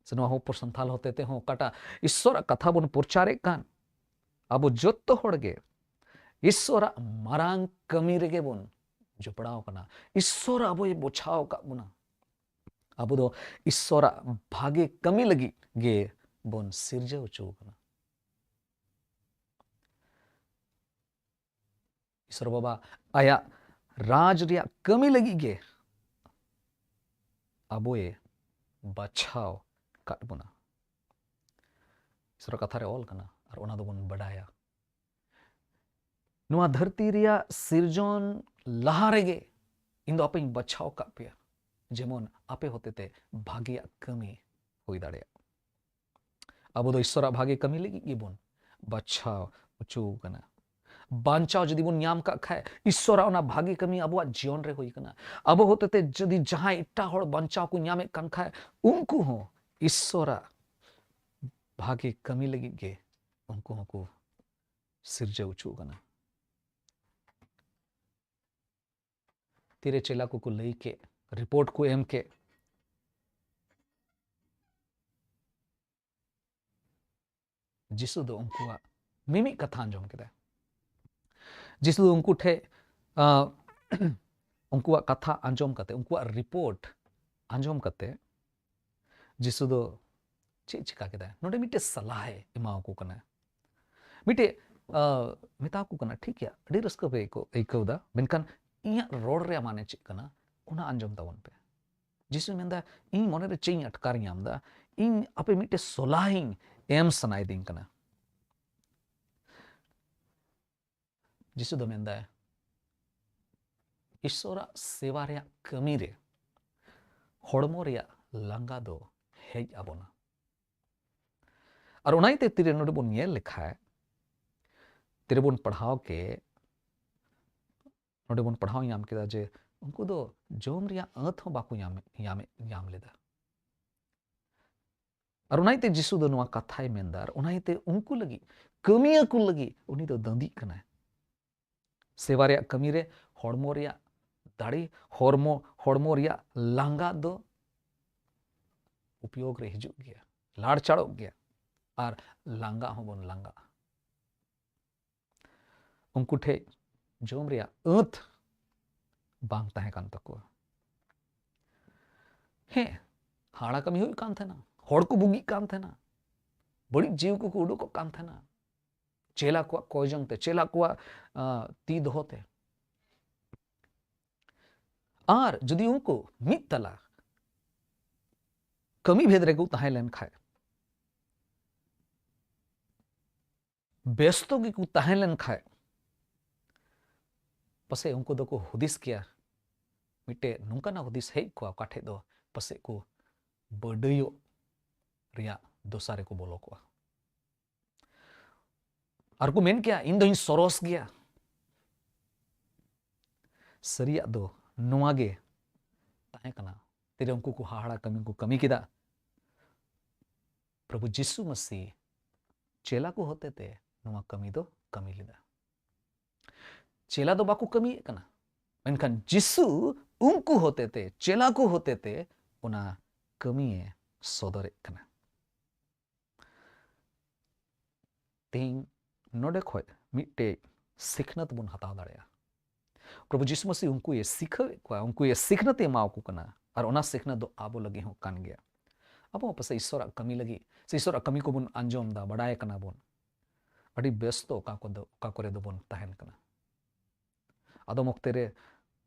ᱥᱮ ᱱᱚᱣᱟ ᱦᱚᱸ ᱥᱟᱱᱛᱟᱞ ᱦᱚᱛᱮ ᱛᱮᱦᱚᱸ ᱚᱠᱟᱴᱟᱜ ᱤᱥᱥᱚᱨᱟᱜ ᱠᱟᱛᱷᱟ ᱵᱚᱱ ᱯᱨᱚᱪᱟᱨᱮᱫ ᱠᱟᱱ, ᱟᱵᱚ ᱡᱚᱛᱚ ᱦᱚᱲ ᱜᱮ ᱤᱥᱥᱚᱨᱟᱜ ᱢᱟᱨᱟᱝ ᱠᱟᱹᱢᱤ ᱨᱮᱜᱮ ᱵᱚᱱ ᱡᱚᱯᱲᱟᱣ ᱠᱟᱱᱟ᱾ ᱤᱥᱥᱚᱨ ᱟᱵᱚᱭ ᱵᱟᱪᱷᱟᱣ ᱟᱠᱟᱫ ᱵᱚᱱᱟ᱾ ᱟᱵᱚ ᱫᱚ ᱤᱥᱥᱚᱨᱟᱜ ᱵᱷᱟᱜᱮ ᱠᱟᱹᱢᱤ ᱞᱟᱹᱜᱤᱫ ᱜᱮ ᱵᱚᱱ ᱥᱤᱨᱡᱟᱹᱣ ᱦᱚᱪᱚ ᱟᱠᱟᱱᱟ᱾ ᱤᱥᱥᱚᱨ ᱵᱟᱵᱟ ᱟᱭᱟᱜ ᱨᱟᱡᱽ ᱨᱮᱭᱟᱜ ᱠᱟᱹᱢᱤ ᱞᱟᱹᱜᱤᱫ ᱜᱮ ᱟᱵᱚᱭ ᱵᱟᱪᱷᱟᱣ ᱠᱟᱫ ᱵᱚᱱᱟ᱾ ᱤᱥᱥᱚᱨ ᱠᱟᱛᱷᱟ ᱨᱮ ᱚᱞ ᱠᱟᱱᱟ, ᱟᱨ ᱚᱱᱟ ᱫᱚᱵᱚᱱ ᱵᱟᱰᱟᱭᱟ᱾ ᱱᱚᱣᱟ ᱫᱷᱟᱹᱨᱛᱤ ᱨᱮᱭᱟᱜ ᱥᱤᱨᱡᱚᱱ ᱞᱟᱦᱟ ᱨᱮᱜᱮ ᱤᱧ ᱫᱚ ᱟᱯᱮᱧ ᱵᱟᱪᱷᱟᱣ ᱠᱟᱜ ᱯᱮᱭᱟ, ᱡᱮᱢᱚᱱ ᱟᱯᱮ ᱦᱚᱛᱮᱛᱮ ᱵᱷᱟᱜᱮᱭᱟᱜ ᱠᱟᱹᱢᱤ ᱦᱩᱭ ᱫᱟᱲᱮᱭᱟᱜ᱾ ᱟᱵᱚ ᱫᱚ ᱤᱥᱥᱚᱨᱟᱜ ᱵᱷᱟᱜᱮ ᱠᱟᱹᱢᱤ ᱞᱟᱹᱜᱤᱫ ᱜᱮᱵᱚᱱ ᱵᱟᱪᱷᱟᱣ ᱦᱚᱪᱚ ᱠᱟᱱᱟ᱾ ᱵᱟᱧᱪᱟᱣ ᱡᱩᱫᱤ ᱵᱚᱱ ᱧᱟᱢ ᱠᱟᱜ ᱠᱷᱟᱡ, ᱤᱥᱥᱚᱨᱟᱜ ᱚᱱᱟ ᱵᱷᱟᱜᱮ ᱠᱟᱹᱢᱤ ᱟᱵᱚᱣᱟᱜ ᱡᱤᱭᱚᱱ ᱨᱮ ᱦᱩᱭ ᱠᱟᱱᱟ᱾ ᱟᱵᱚ ᱦᱚᱛᱮᱛᱮ ᱡᱩᱫᱤ ᱡᱟᱦᱟᱸᱭ ᱮᱴᱟᱜ ᱦᱚᱲ ᱵᱟᱧᱪᱟᱣ ᱠᱚ ᱧᱟᱢᱮᱫ ᱠᱟᱱ ᱠᱷᱟᱡ, ᱩᱱᱠᱩ ᱦᱚᱸ ᱤᱥᱥᱚᱨᱟᱜ ᱵᱷᱟᱜᱮ ᱠᱟᱹᱢᱤ ᱞᱟᱹᱜᱤᱫ ᱜᱮ ᱩᱱᱠᱩ ᱦᱚᱸᱠᱚ ᱥᱤᱨᱡᱟᱹᱣ ᱦᱚᱪᱚ ᱠᱟᱱᱟ᱾ ᱛᱤᱨᱮ ᱪᱮᱞᱟ ᱠᱚᱠᱚ ᱞᱟᱹᱭ ᱠᱮᱫ, ᱨᱤᱯᱳᱨᱴ ᱠᱚ ᱮᱢ ᱠᱮᱫ, ᱡᱤᱥᱩ ᱫᱚ ᱩᱱᱠᱩᱣᱟᱜ ᱢᱤᱢᱤᱫ ᱠᱟᱛᱷᱟ ᱟᱸᱡᱚᱢ ᱠᱮᱫᱟᱭ᱾ ᱡᱤᱥᱩ ᱫᱚ ᱩᱱᱠᱩ ᱴᱷᱮᱡ, ᱟᱸ, ᱩᱱᱠᱩᱣᱟᱜ ᱠᱟᱛᱷᱟ ᱟᱸᱡᱚᱢ ᱠᱟᱛᱮ, ᱩᱱᱠᱩᱣᱟᱜ ᱨᱤᱯᱳᱨᱴ ᱟᱸᱡᱚᱢ ᱠᱟᱛᱮ, ᱡᱤᱥᱩ ᱫᱚ ᱪᱮᱫ ᱪᱤᱠᱟ ᱠᱮᱫᱟᱭ? ᱱᱚᱰᱮ ᱢᱤᱫᱴᱮᱡ ᱥᱟᱞᱦᱟᱭ ᱮᱢᱟᱣᱟᱠᱚ ᱠᱟᱱᱟ᱾ ᱢᱤᱫᱴᱮᱡ, ᱟᱸ, ᱢᱮᱛᱟ ᱠᱚ ᱠᱟᱱᱟ, "ᱴᱷᱤᱠ ᱜᱮᱭᱟ, ᱟᱹᱰᱤ ᱨᱟᱹᱥᱠᱟᱹ ᱯᱮ ᱟᱹᱭᱠᱟᱹᱣ, ᱟᱹᱭᱠᱟᱹᱣ ᱫᱟ, ᱢᱮᱱᱠᱷᱟᱱ ᱤᱧᱟᱹᱜ ᱨᱚᱲ ᱨᱮᱭᱟᱜ ᱢᱟᱱᱮ ᱪᱮᱫ ᱠᱟᱱᱟ, ᱚᱱᱟ ᱟᱸᱡᱚᱢ ᱛᱟᱵᱚᱱ ᱯᱮ᱾" ᱡᱤᱥᱩᱭ ᱢᱮᱱᱫᱟ, "ᱤᱧ ᱢᱚᱱᱮᱨᱮ ᱪᱮᱫ ᱤᱧ ᱟᱴᱠᱟᱨ ᱧᱟᱢ ᱫᱟ, ᱤᱧ ᱟᱯᱮ ᱢᱤᱫᱴᱮᱡ ᱥᱚᱞᱦᱟᱧ ᱮᱢ ᱥᱟᱱᱟᱭᱮᱫᱤᱧ ᱠᱟᱱᱟ᱾" ᱡᱤᱥᱩ ᱫᱚ ᱢᱮᱱᱫᱟᱭ, ᱤᱥᱥᱚᱨᱟᱜ ᱥᱮᱵᱟ ᱨᱮᱭᱟᱜ ᱠᱟᱹᱢᱤ ᱨᱮ ᱦᱚᱲᱢᱚ ᱨᱮᱭᱟᱜ ᱞᱟᱸᱜᱟ ᱫᱚ ᱦᱮᱡ ᱟᱵᱚᱱᱟ᱾ ᱟᱨ ᱚᱱᱟ ᱤᱭᱟᱹᱛᱮ ᱛᱤᱨᱮ ᱱᱚᱰᱮ ᱵᱚᱱ ᱧᱮᱞ ᱞᱮᱠᱷᱟᱡ, ᱛᱤᱨᱮ ᱵᱚᱱ ᱯᱟᱲᱦᱟᱣ ᱠᱮᱫ, ᱱᱚᱰᱮ ᱵᱚᱱ ᱯᱟᱲᱦᱟᱣ ᱧᱟᱢ ᱠᱮᱫᱟ ᱡᱮ ᱩᱱᱠᱩ ᱫᱚ ᱡᱚᱢ ᱨᱮᱭᱟᱜ ᱟᱹᱛ ᱦᱚᱸ ᱵᱟᱠᱚ ᱧᱟᱢ, ᱧᱟᱢ, ᱧᱟᱢ ᱞᱮᱫᱟ᱾ ᱟᱨ ᱚᱱᱟ ᱤᱭᱟᱹᱛᱮ ᱡᱤᱥᱩ ᱫᱚ ᱱᱚᱣᱟ ᱠᱟᱛᱷᱟᱭ ᱢᱮᱱᱫᱟ, ᱟᱨ ᱚᱱᱟ ᱤᱭᱟᱹᱛᱮ ᱩᱱᱠᱩ ᱞᱟᱹᱜᱤᱫ, ᱠᱟᱹᱢᱤᱭᱟᱹ ᱠᱚ ᱞᱟᱹᱜᱤᱫ ᱩᱱᱤ ᱫᱚ ᱫᱟᱹᱫᱤᱜ ᱠᱟᱱᱟᱭ᱾ ᱥᱮᱵᱟ ᱨᱮᱭᱟᱜ ᱠᱟᱹᱢᱤ ᱨᱮ ᱦᱚᱲᱢᱚ ᱨᱮᱭᱟᱜ ᱫᱟᱲᱮ, ᱦᱚᱲᱢᱚ, ᱦᱚᱲᱢᱚ ᱨᱮᱭᱟᱜ ᱞᱟᱸᱜᱟ ᱫᱚ ᱩᱯᱭᱳᱜᱽ ᱨᱮ ᱦᱤᱡᱩᱜ ᱜᱮᱭᱟ, ᱞᱟᱲᱪᱟᱲᱚᱜ ᱜᱮᱭᱟ, ᱟᱨ ᱞᱟᱸᱜᱟ ᱦᱚᱸᱵᱚᱱ ᱞᱟᱸᱜᱟᱜᱼᱟ᱾ ᱩᱱᱠᱩ ᱴᱷᱮᱡ ᱡᱚᱢ ᱨᱮᱭᱟᱜ ᱟᱹᱛ ᱵᱟᱝ ᱛᱟᱦᱮᱸ ᱠᱟᱱ ᱛᱟᱠᱚᱣᱟ᱾ ᱦᱮᱸ, ᱦᱟᱲᱟ ᱠᱟᱹᱢᱤ ᱦᱩᱭᱩᱜ ᱠᱟᱱ ᱛᱟᱦᱮᱱᱟ, ᱦᱚᱲ ᱠᱚ ᱵᱩᱜᱤᱜ ᱠᱟᱱ ᱛᱟᱦᱮᱱᱟ, ᱵᱟᱹᱲᱤᱡ ᱡᱤᱣᱤ ᱠᱚᱠᱚ ᱩᱰᱩᱠᱚᱜ ᱠᱟᱱ ᱛᱟᱦᱮᱱᱟ, ᱪᱮᱞᱟ ᱠᱚᱣᱟᱜ ᱠᱚᱭᱡᱚᱝ ᱛᱮ, ᱪᱮᱞᱟ ᱠᱚᱣᱟᱜ, ᱟᱸ, ᱛᱤ ᱫᱚᱦᱚ ᱛᱮ᱾ ᱟᱨ ᱡᱩᱫᱤ ᱩᱱᱠᱩ ᱢᱤᱫ ᱛᱟᱞᱟ ᱠᱟᱹᱢᱤ ᱵᱷᱮᱫ ᱨᱮᱠᱚ ᱛᱟᱦᱮᱸ ᱞᱮᱱ ᱠᱷᱟᱡ, ᱵᱮᱥᱛᱚ ᱜᱮᱠᱚ ᱛᱟᱦᱮᱸ ᱞᱮᱱ ᱠᱷᱟᱡ, ᱯᱟᱥᱮᱡ ᱩᱱᱠᱩ ᱫᱚᱠᱚ ᱦᱩᱫᱤᱥ ᱠᱮᱭᱟ, ᱢᱤᱫᱴᱮᱡ ᱱᱚᱝᱠᱟᱱᱟᱜ ᱦᱩᱫᱤᱥ ᱦᱮᱡ ᱠᱚᱜᱼᱟ, ᱚᱠᱟ ᱴᱷᱮᱡ ᱫᱚ ᱯᱟᱥᱮᱡ ᱠᱚ ᱵᱟᱹᱰᱟᱹᱭᱚᱜ ᱨᱮᱭᱟᱜ ᱫᱚᱥᱟ ᱨᱮᱠᱚ ᱵᱚᱞᱚ ᱠᱚᱜᱼᱟ᱾ ᱟᱨ ᱠᱚ ᱢᱮᱱ ᱠᱮᱭᱟ, "ᱤᱧ ᱫᱚᱧ ᱥᱚᱨᱚᱥ ᱜᱮᱭᱟ᱾" ᱥᱟᱹᱨᱤᱭᱟᱜ ᱫᱚ ᱱᱚᱣᱟ ᱜᱮ ᱛᱟᱦᱮᱸ ᱠᱟᱱᱟ᱾ ᱛᱤᱨᱮ ᱩᱱᱠᱩ ᱠᱚ ᱦᱟᱦᱟᱲᱟ ᱠᱟᱹᱢᱤ ᱠᱚ ᱠᱟᱹᱢᱤ ᱠᱮᱫᱟ, ᱯᱨᱚᱵᱷᱩ ᱡᱤᱥᱩ ᱢᱟᱥᱤ ᱪᱮᱞᱟ ᱠᱚ ᱦᱚᱛᱮᱛᱮ ᱱᱚᱣᱟ ᱠᱟᱹᱢᱤ ᱫᱚ ᱠᱟᱹᱢᱤ ᱞᱮᱫᱟ᱾ ᱪᱮᱞᱟ ᱫᱚ ᱵᱟᱠᱚ ᱠᱟᱹᱢᱤᱭᱮᱫ ᱠᱟᱱᱟ, ᱢᱮᱱᱠᱷᱟᱱ ᱡᱤᱥᱩ ᱩᱱᱠᱩ ᱦᱚᱛᱮᱛᱮ, ᱪᱮᱞᱟ ᱠᱚ ᱦᱚᱛᱮᱛᱮ ᱚᱱᱟ ᱠᱟᱹᱢᱤᱭᱮ ᱥᱚᱫᱚᱨᱮᱫ ᱠᱟᱱᱟ᱾ ᱛᱮᱦᱮᱧ ᱱᱚᱰᱮ ᱠᱷᱚᱡ ᱢᱤᱫᱴᱮᱡ ᱥᱤᱠᱷᱱᱟᱹᱛ ᱵᱚᱱ ᱦᱟᱛᱟᱣ ᱫᱟᱲᱮᱭᱟᱜᱼᱟ᱾ ᱯᱨᱚᱵᱷᱩ ᱡᱤᱥᱩ ᱢᱟᱥᱤ ᱩᱱᱠᱩᱭᱮ ᱥᱤᱠᱷᱟᱹᱣᱮᱫ ᱠᱚᱣᱟ, ᱩᱱᱠᱩᱭᱮ ᱥᱤᱠᱷᱱᱟᱹᱛ ᱮ ᱮᱢᱟᱣ ᱠᱚ ᱠᱟᱱᱟ, ᱟᱨ ᱚᱱᱟ ᱥᱤᱠᱷᱱᱟᱹᱛ ᱫᱚ ᱟᱵᱚ ᱞᱟᱹᱜᱤᱫ ᱦᱚᱸ ᱠᱟᱱ ᱜᱮᱭᱟ᱾ ᱟᱵᱚ ᱦᱚᱸ ᱯᱟᱥᱮᱡ ᱤᱥᱥᱚᱨᱟᱜ ᱠᱟᱹᱢᱤ ᱞᱟᱹᱜᱤᱫ ᱥᱮ ᱤᱥᱥᱚᱨᱟᱜ ᱠᱟᱹᱢᱤ ᱠᱚᱵᱚᱱ ᱟᱸᱡᱚᱢ ᱫᱟ, ᱵᱟᱰᱟᱭ ᱠᱟᱱᱟ ᱵᱚᱱ, ᱟᱹᱰᱤ ᱵᱮᱥᱛᱚ ᱚᱠᱟ ᱠᱚᱫᱚ, ᱚᱠᱟ ᱠᱚᱨᱮ ᱫᱚᱵᱚᱱ ᱛᱟᱦᱮᱱ ᱠᱟᱱᱟ᱾ ᱟᱫᱚᱢ ᱚᱠᱛᱮ ᱨᱮ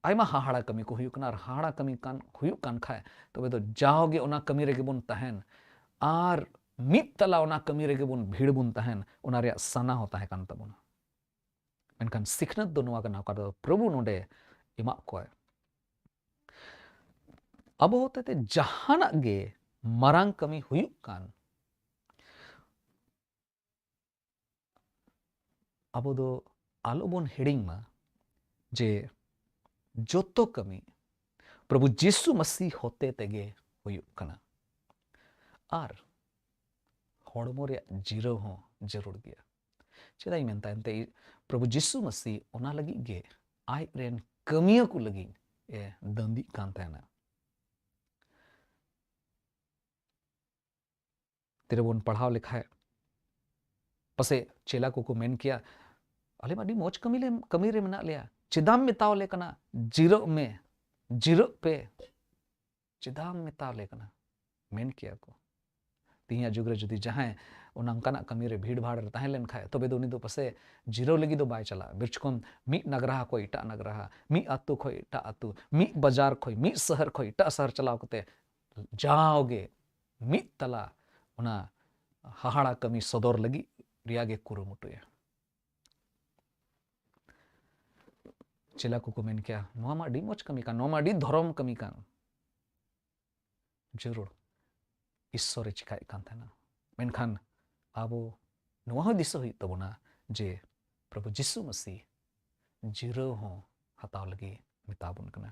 ᱟᱭᱢᱟ ᱦᱟᱦᱟᱲᱟ ᱠᱟᱹᱢᱤ ᱠᱚ ᱦᱩᱭᱩᱜ ᱠᱟᱱᱟ, ᱟᱨ ᱦᱟᱦᱟᱲᱟ ᱠᱟᱹᱢᱤ ᱠᱟᱱ, ᱦᱩᱭᱩᱜ ᱠᱟᱱ ᱠᱷᱟᱡ, ᱛᱚᱵᱮ ᱫᱚ ᱡᱟᱣᱜᱮ ᱚᱱᱟ ᱠᱟᱹᱢᱤ ᱨᱮᱜᱮ ᱵᱚᱱ ᱛᱟᱦᱮᱱ, ᱟᱨ ᱢᱤᱫ ᱛᱟᱞᱟ ᱚᱱᱟ ᱠᱟᱹᱢᱤ ᱨᱮᱜᱮ ᱵᱚᱱ ᱵᱷᱤᱲ ᱵᱚᱱ ᱛᱟᱦᱮᱱ, ᱚᱱᱟ ᱨᱮᱭᱟᱜ ᱥᱟᱱᱟ ᱦᱚᱸ ᱛᱟᱦᱮᱸ ᱠᱟᱱ ᱛᱟᱵᱚᱱᱟ᱾ ᱢᱮᱱᱠᱷᱟᱱ ᱥᱤᱠᱷᱱᱟᱹᱛ ᱫᱚ ᱱᱚᱣᱟ ᱠᱟᱱᱟ, ᱚᱠᱟ ᱫᱚ ᱯᱨᱚᱵᱷᱩ ᱱᱚᱰᱮ ᱮᱢᱟᱜ ᱠᱚᱣᱟᱭ᱾ ᱟᱵᱚ ᱦᱚᱛᱮᱛᱮ ᱡᱟᱦᱟᱱᱟᱜ ᱜᱮ ᱢᱟᱨᱟᱝ ᱠᱟᱹᱢᱤ ᱦᱩᱭᱩᱜ ᱠᱟᱱ, ᱟᱵᱚ ᱫᱚ ᱟᱞᱚ ᱵᱚᱱ ᱦᱤᱲᱤᱧ ᱢᱟ ᱡᱮ ᱡᱚᱛᱚ ᱠᱟᱹᱢᱤ ᱯᱨᱚᱵᱷᱩ ᱡᱤᱥᱩ ᱢᱟᱥᱤ ᱦᱚᱛᱮ ᱛᱮᱜᱮ ᱦᱩᱭᱩᱜ ᱠᱟᱱᱟ᱾ ᱟᱨ ᱦᱚᱲᱢᱚ ᱨᱮᱭᱟᱜ ᱡᱤᱨᱟᱹᱣ ᱦᱚᱸ ᱡᱟᱹᱨᱩᱲ ᱜᱮᱭᱟ᱾ ᱪᱮᱫᱟᱜ ᱤᱧ ᱢᱮᱱᱫᱟ? ᱮᱱᱛᱮ ᱯᱨᱚᱵᱷᱩ ᱡᱤᱥᱩ ᱢᱟᱥᱤ ᱚᱱᱟ ᱞᱟᱹᱜᱤᱫ ᱜᱮ ᱟᱡ ᱨᱮᱱ ᱠᱟᱹᱢᱤᱭᱟᱹ ᱠᱚ ᱞᱟᱹᱜᱤᱫ ᱮ ᱫᱟᱹᱱᱫᱤᱜ ᱠᱟᱱ ᱛᱟᱦᱮᱱᱟ᱾ ᱨᱮᱵᱚᱱ ᱯᱟᱲᱦᱟᱣ ᱞᱮᱠᱷᱟᱡ, ᱯᱟᱥᱮᱡ ᱪᱮᱞᱟ ᱠᱚᱠᱚ ᱢᱮᱱ ᱠᱮᱭᱟ, "ᱟᱞᱮ ᱢᱟ ᱟᱹᱰᱤ ᱢᱚᱡᱽ ᱠᱟᱹᱢᱤ ᱞᱮ, ᱠᱟᱹᱢᱤ ᱨᱮ ᱢᱮᱱᱟᱜ ᱞᱮᱭᱟ, ᱪᱮᱫᱟᱢ ᱢᱮᱛᱟᱣ ᱞᱮ ᱠᱟᱱᱟ, ᱡᱤᱨᱟᱹᱜ ᱢᱮ, ᱡᱤᱨᱟᱹᱜ ᱯᱮ, ᱪᱮᱫᱟᱢ ᱢᱮᱛᱟᱣ ᱞᱮ ᱠᱟᱱᱟ?" ᱢᱮᱱ ᱠᱮᱭᱟ ᱠᱚ᱾ ᱛᱮᱦᱮᱧᱟᱜ ᱡᱩᱜᱽ ᱨᱮ ᱡᱩᱫᱤ ᱡᱟᱦᱟᱸᱭ ᱚᱱᱟ ᱚᱱᱠᱟᱱᱟᱜ ᱠᱟᱹᱢᱤ ᱨᱮ ᱵᱷᱤᱲ ᱵᱷᱟᱲ ᱨᱮ ᱛᱟᱦᱮᱸ ᱞᱮᱱ ᱠᱷᱟᱡ, ᱛᱚᱵᱮ ᱫᱚ ᱩᱱᱤ ᱫᱚ ᱯᱟᱥᱮᱡ ᱡᱤᱨᱟᱹᱣ ᱞᱟᱹᱜᱤᱫ ᱫᱚ ᱵᱟᱭ ᱪᱟᱞᱟᱜᱼᱟ᱾ ᱵᱤᱨᱪᱠᱚᱢ ᱢᱤᱫ ᱱᱟᱜᱽᱨᱟᱦᱟ ᱠᱷᱚᱡ ᱮᱴᱟᱜ ᱱᱟᱜᱽᱨᱟᱦᱟ, ᱢᱤᱫ ᱟᱹᱛᱩ ᱠᱷᱚᱡ ᱮᱴᱟᱜ ᱟᱹᱛᱩ, ᱢᱤᱫ ᱵᱟᱡᱟᱨ ᱠᱷᱚᱡ, ᱢᱤᱫ ᱥᱚᱦᱚᱨ ᱠᱷᱚᱡ ᱮᱴᱟᱜ ᱥᱚᱦᱚᱨ ᱪᱟᱞᱟᱣ ᱠᱟᱛᱮ ᱡᱟᱣᱜᱮ ᱢᱤᱫ ᱛᱟᱞᱟ ᱚᱱᱟ ᱦᱟᱦᱟᱲᱟ ᱠᱟᱹᱢᱤ ᱥᱚᱫᱚᱨ ᱞᱟᱹᱜᱤᱫ ᱨᱮᱭᱟᱜ ᱜᱮ ᱠᱩᱨᱩᱢᱩᱴᱩᱭᱟ᱾ ᱪᱮᱞᱟ ᱠᱚᱠᱚ ᱢᱮᱱ ᱠᱮᱭᱟ, "ᱱᱚᱣᱟ ᱢᱟ ᱟᱹᱰᱤ ᱢᱚᱡᱽ ᱠᱟᱹᱢᱤ ᱠᱟᱱ, ᱱᱚᱣᱟ ᱢᱟ ᱟᱹᱰᱤ ᱫᱷᱚᱨᱚᱢ ᱠᱟᱹᱢᱤ ᱠᱟᱱ᱾ ᱡᱟᱹᱨᱩᱲ ᱤᱥᱥᱚᱨᱮ ᱪᱤᱠᱟᱭᱮᱫ ᱠᱟᱱ ᱛᱟᱦᱮᱱᱟ᱾" ᱢᱮᱱᱠᱷᱟᱱ ᱟᱵᱚ ᱱᱚᱣᱟ ᱦᱚᱸ ᱫᱤᱥᱟᱹ ᱦᱩᱭᱩᱜ ᱛᱟᱵᱚᱱᱟ ᱡᱮ ᱯᱨᱚᱵᱷᱩ ᱡᱤᱥᱩ ᱢᱟᱹᱥᱤ ᱡᱤᱨᱟᱹᱣ ᱦᱚᱸ ᱦᱟᱛᱟᱣ ᱞᱟᱹᱜᱤᱫ ᱢᱮᱛᱟ ᱵᱚᱱ ᱠᱟᱱᱟ᱾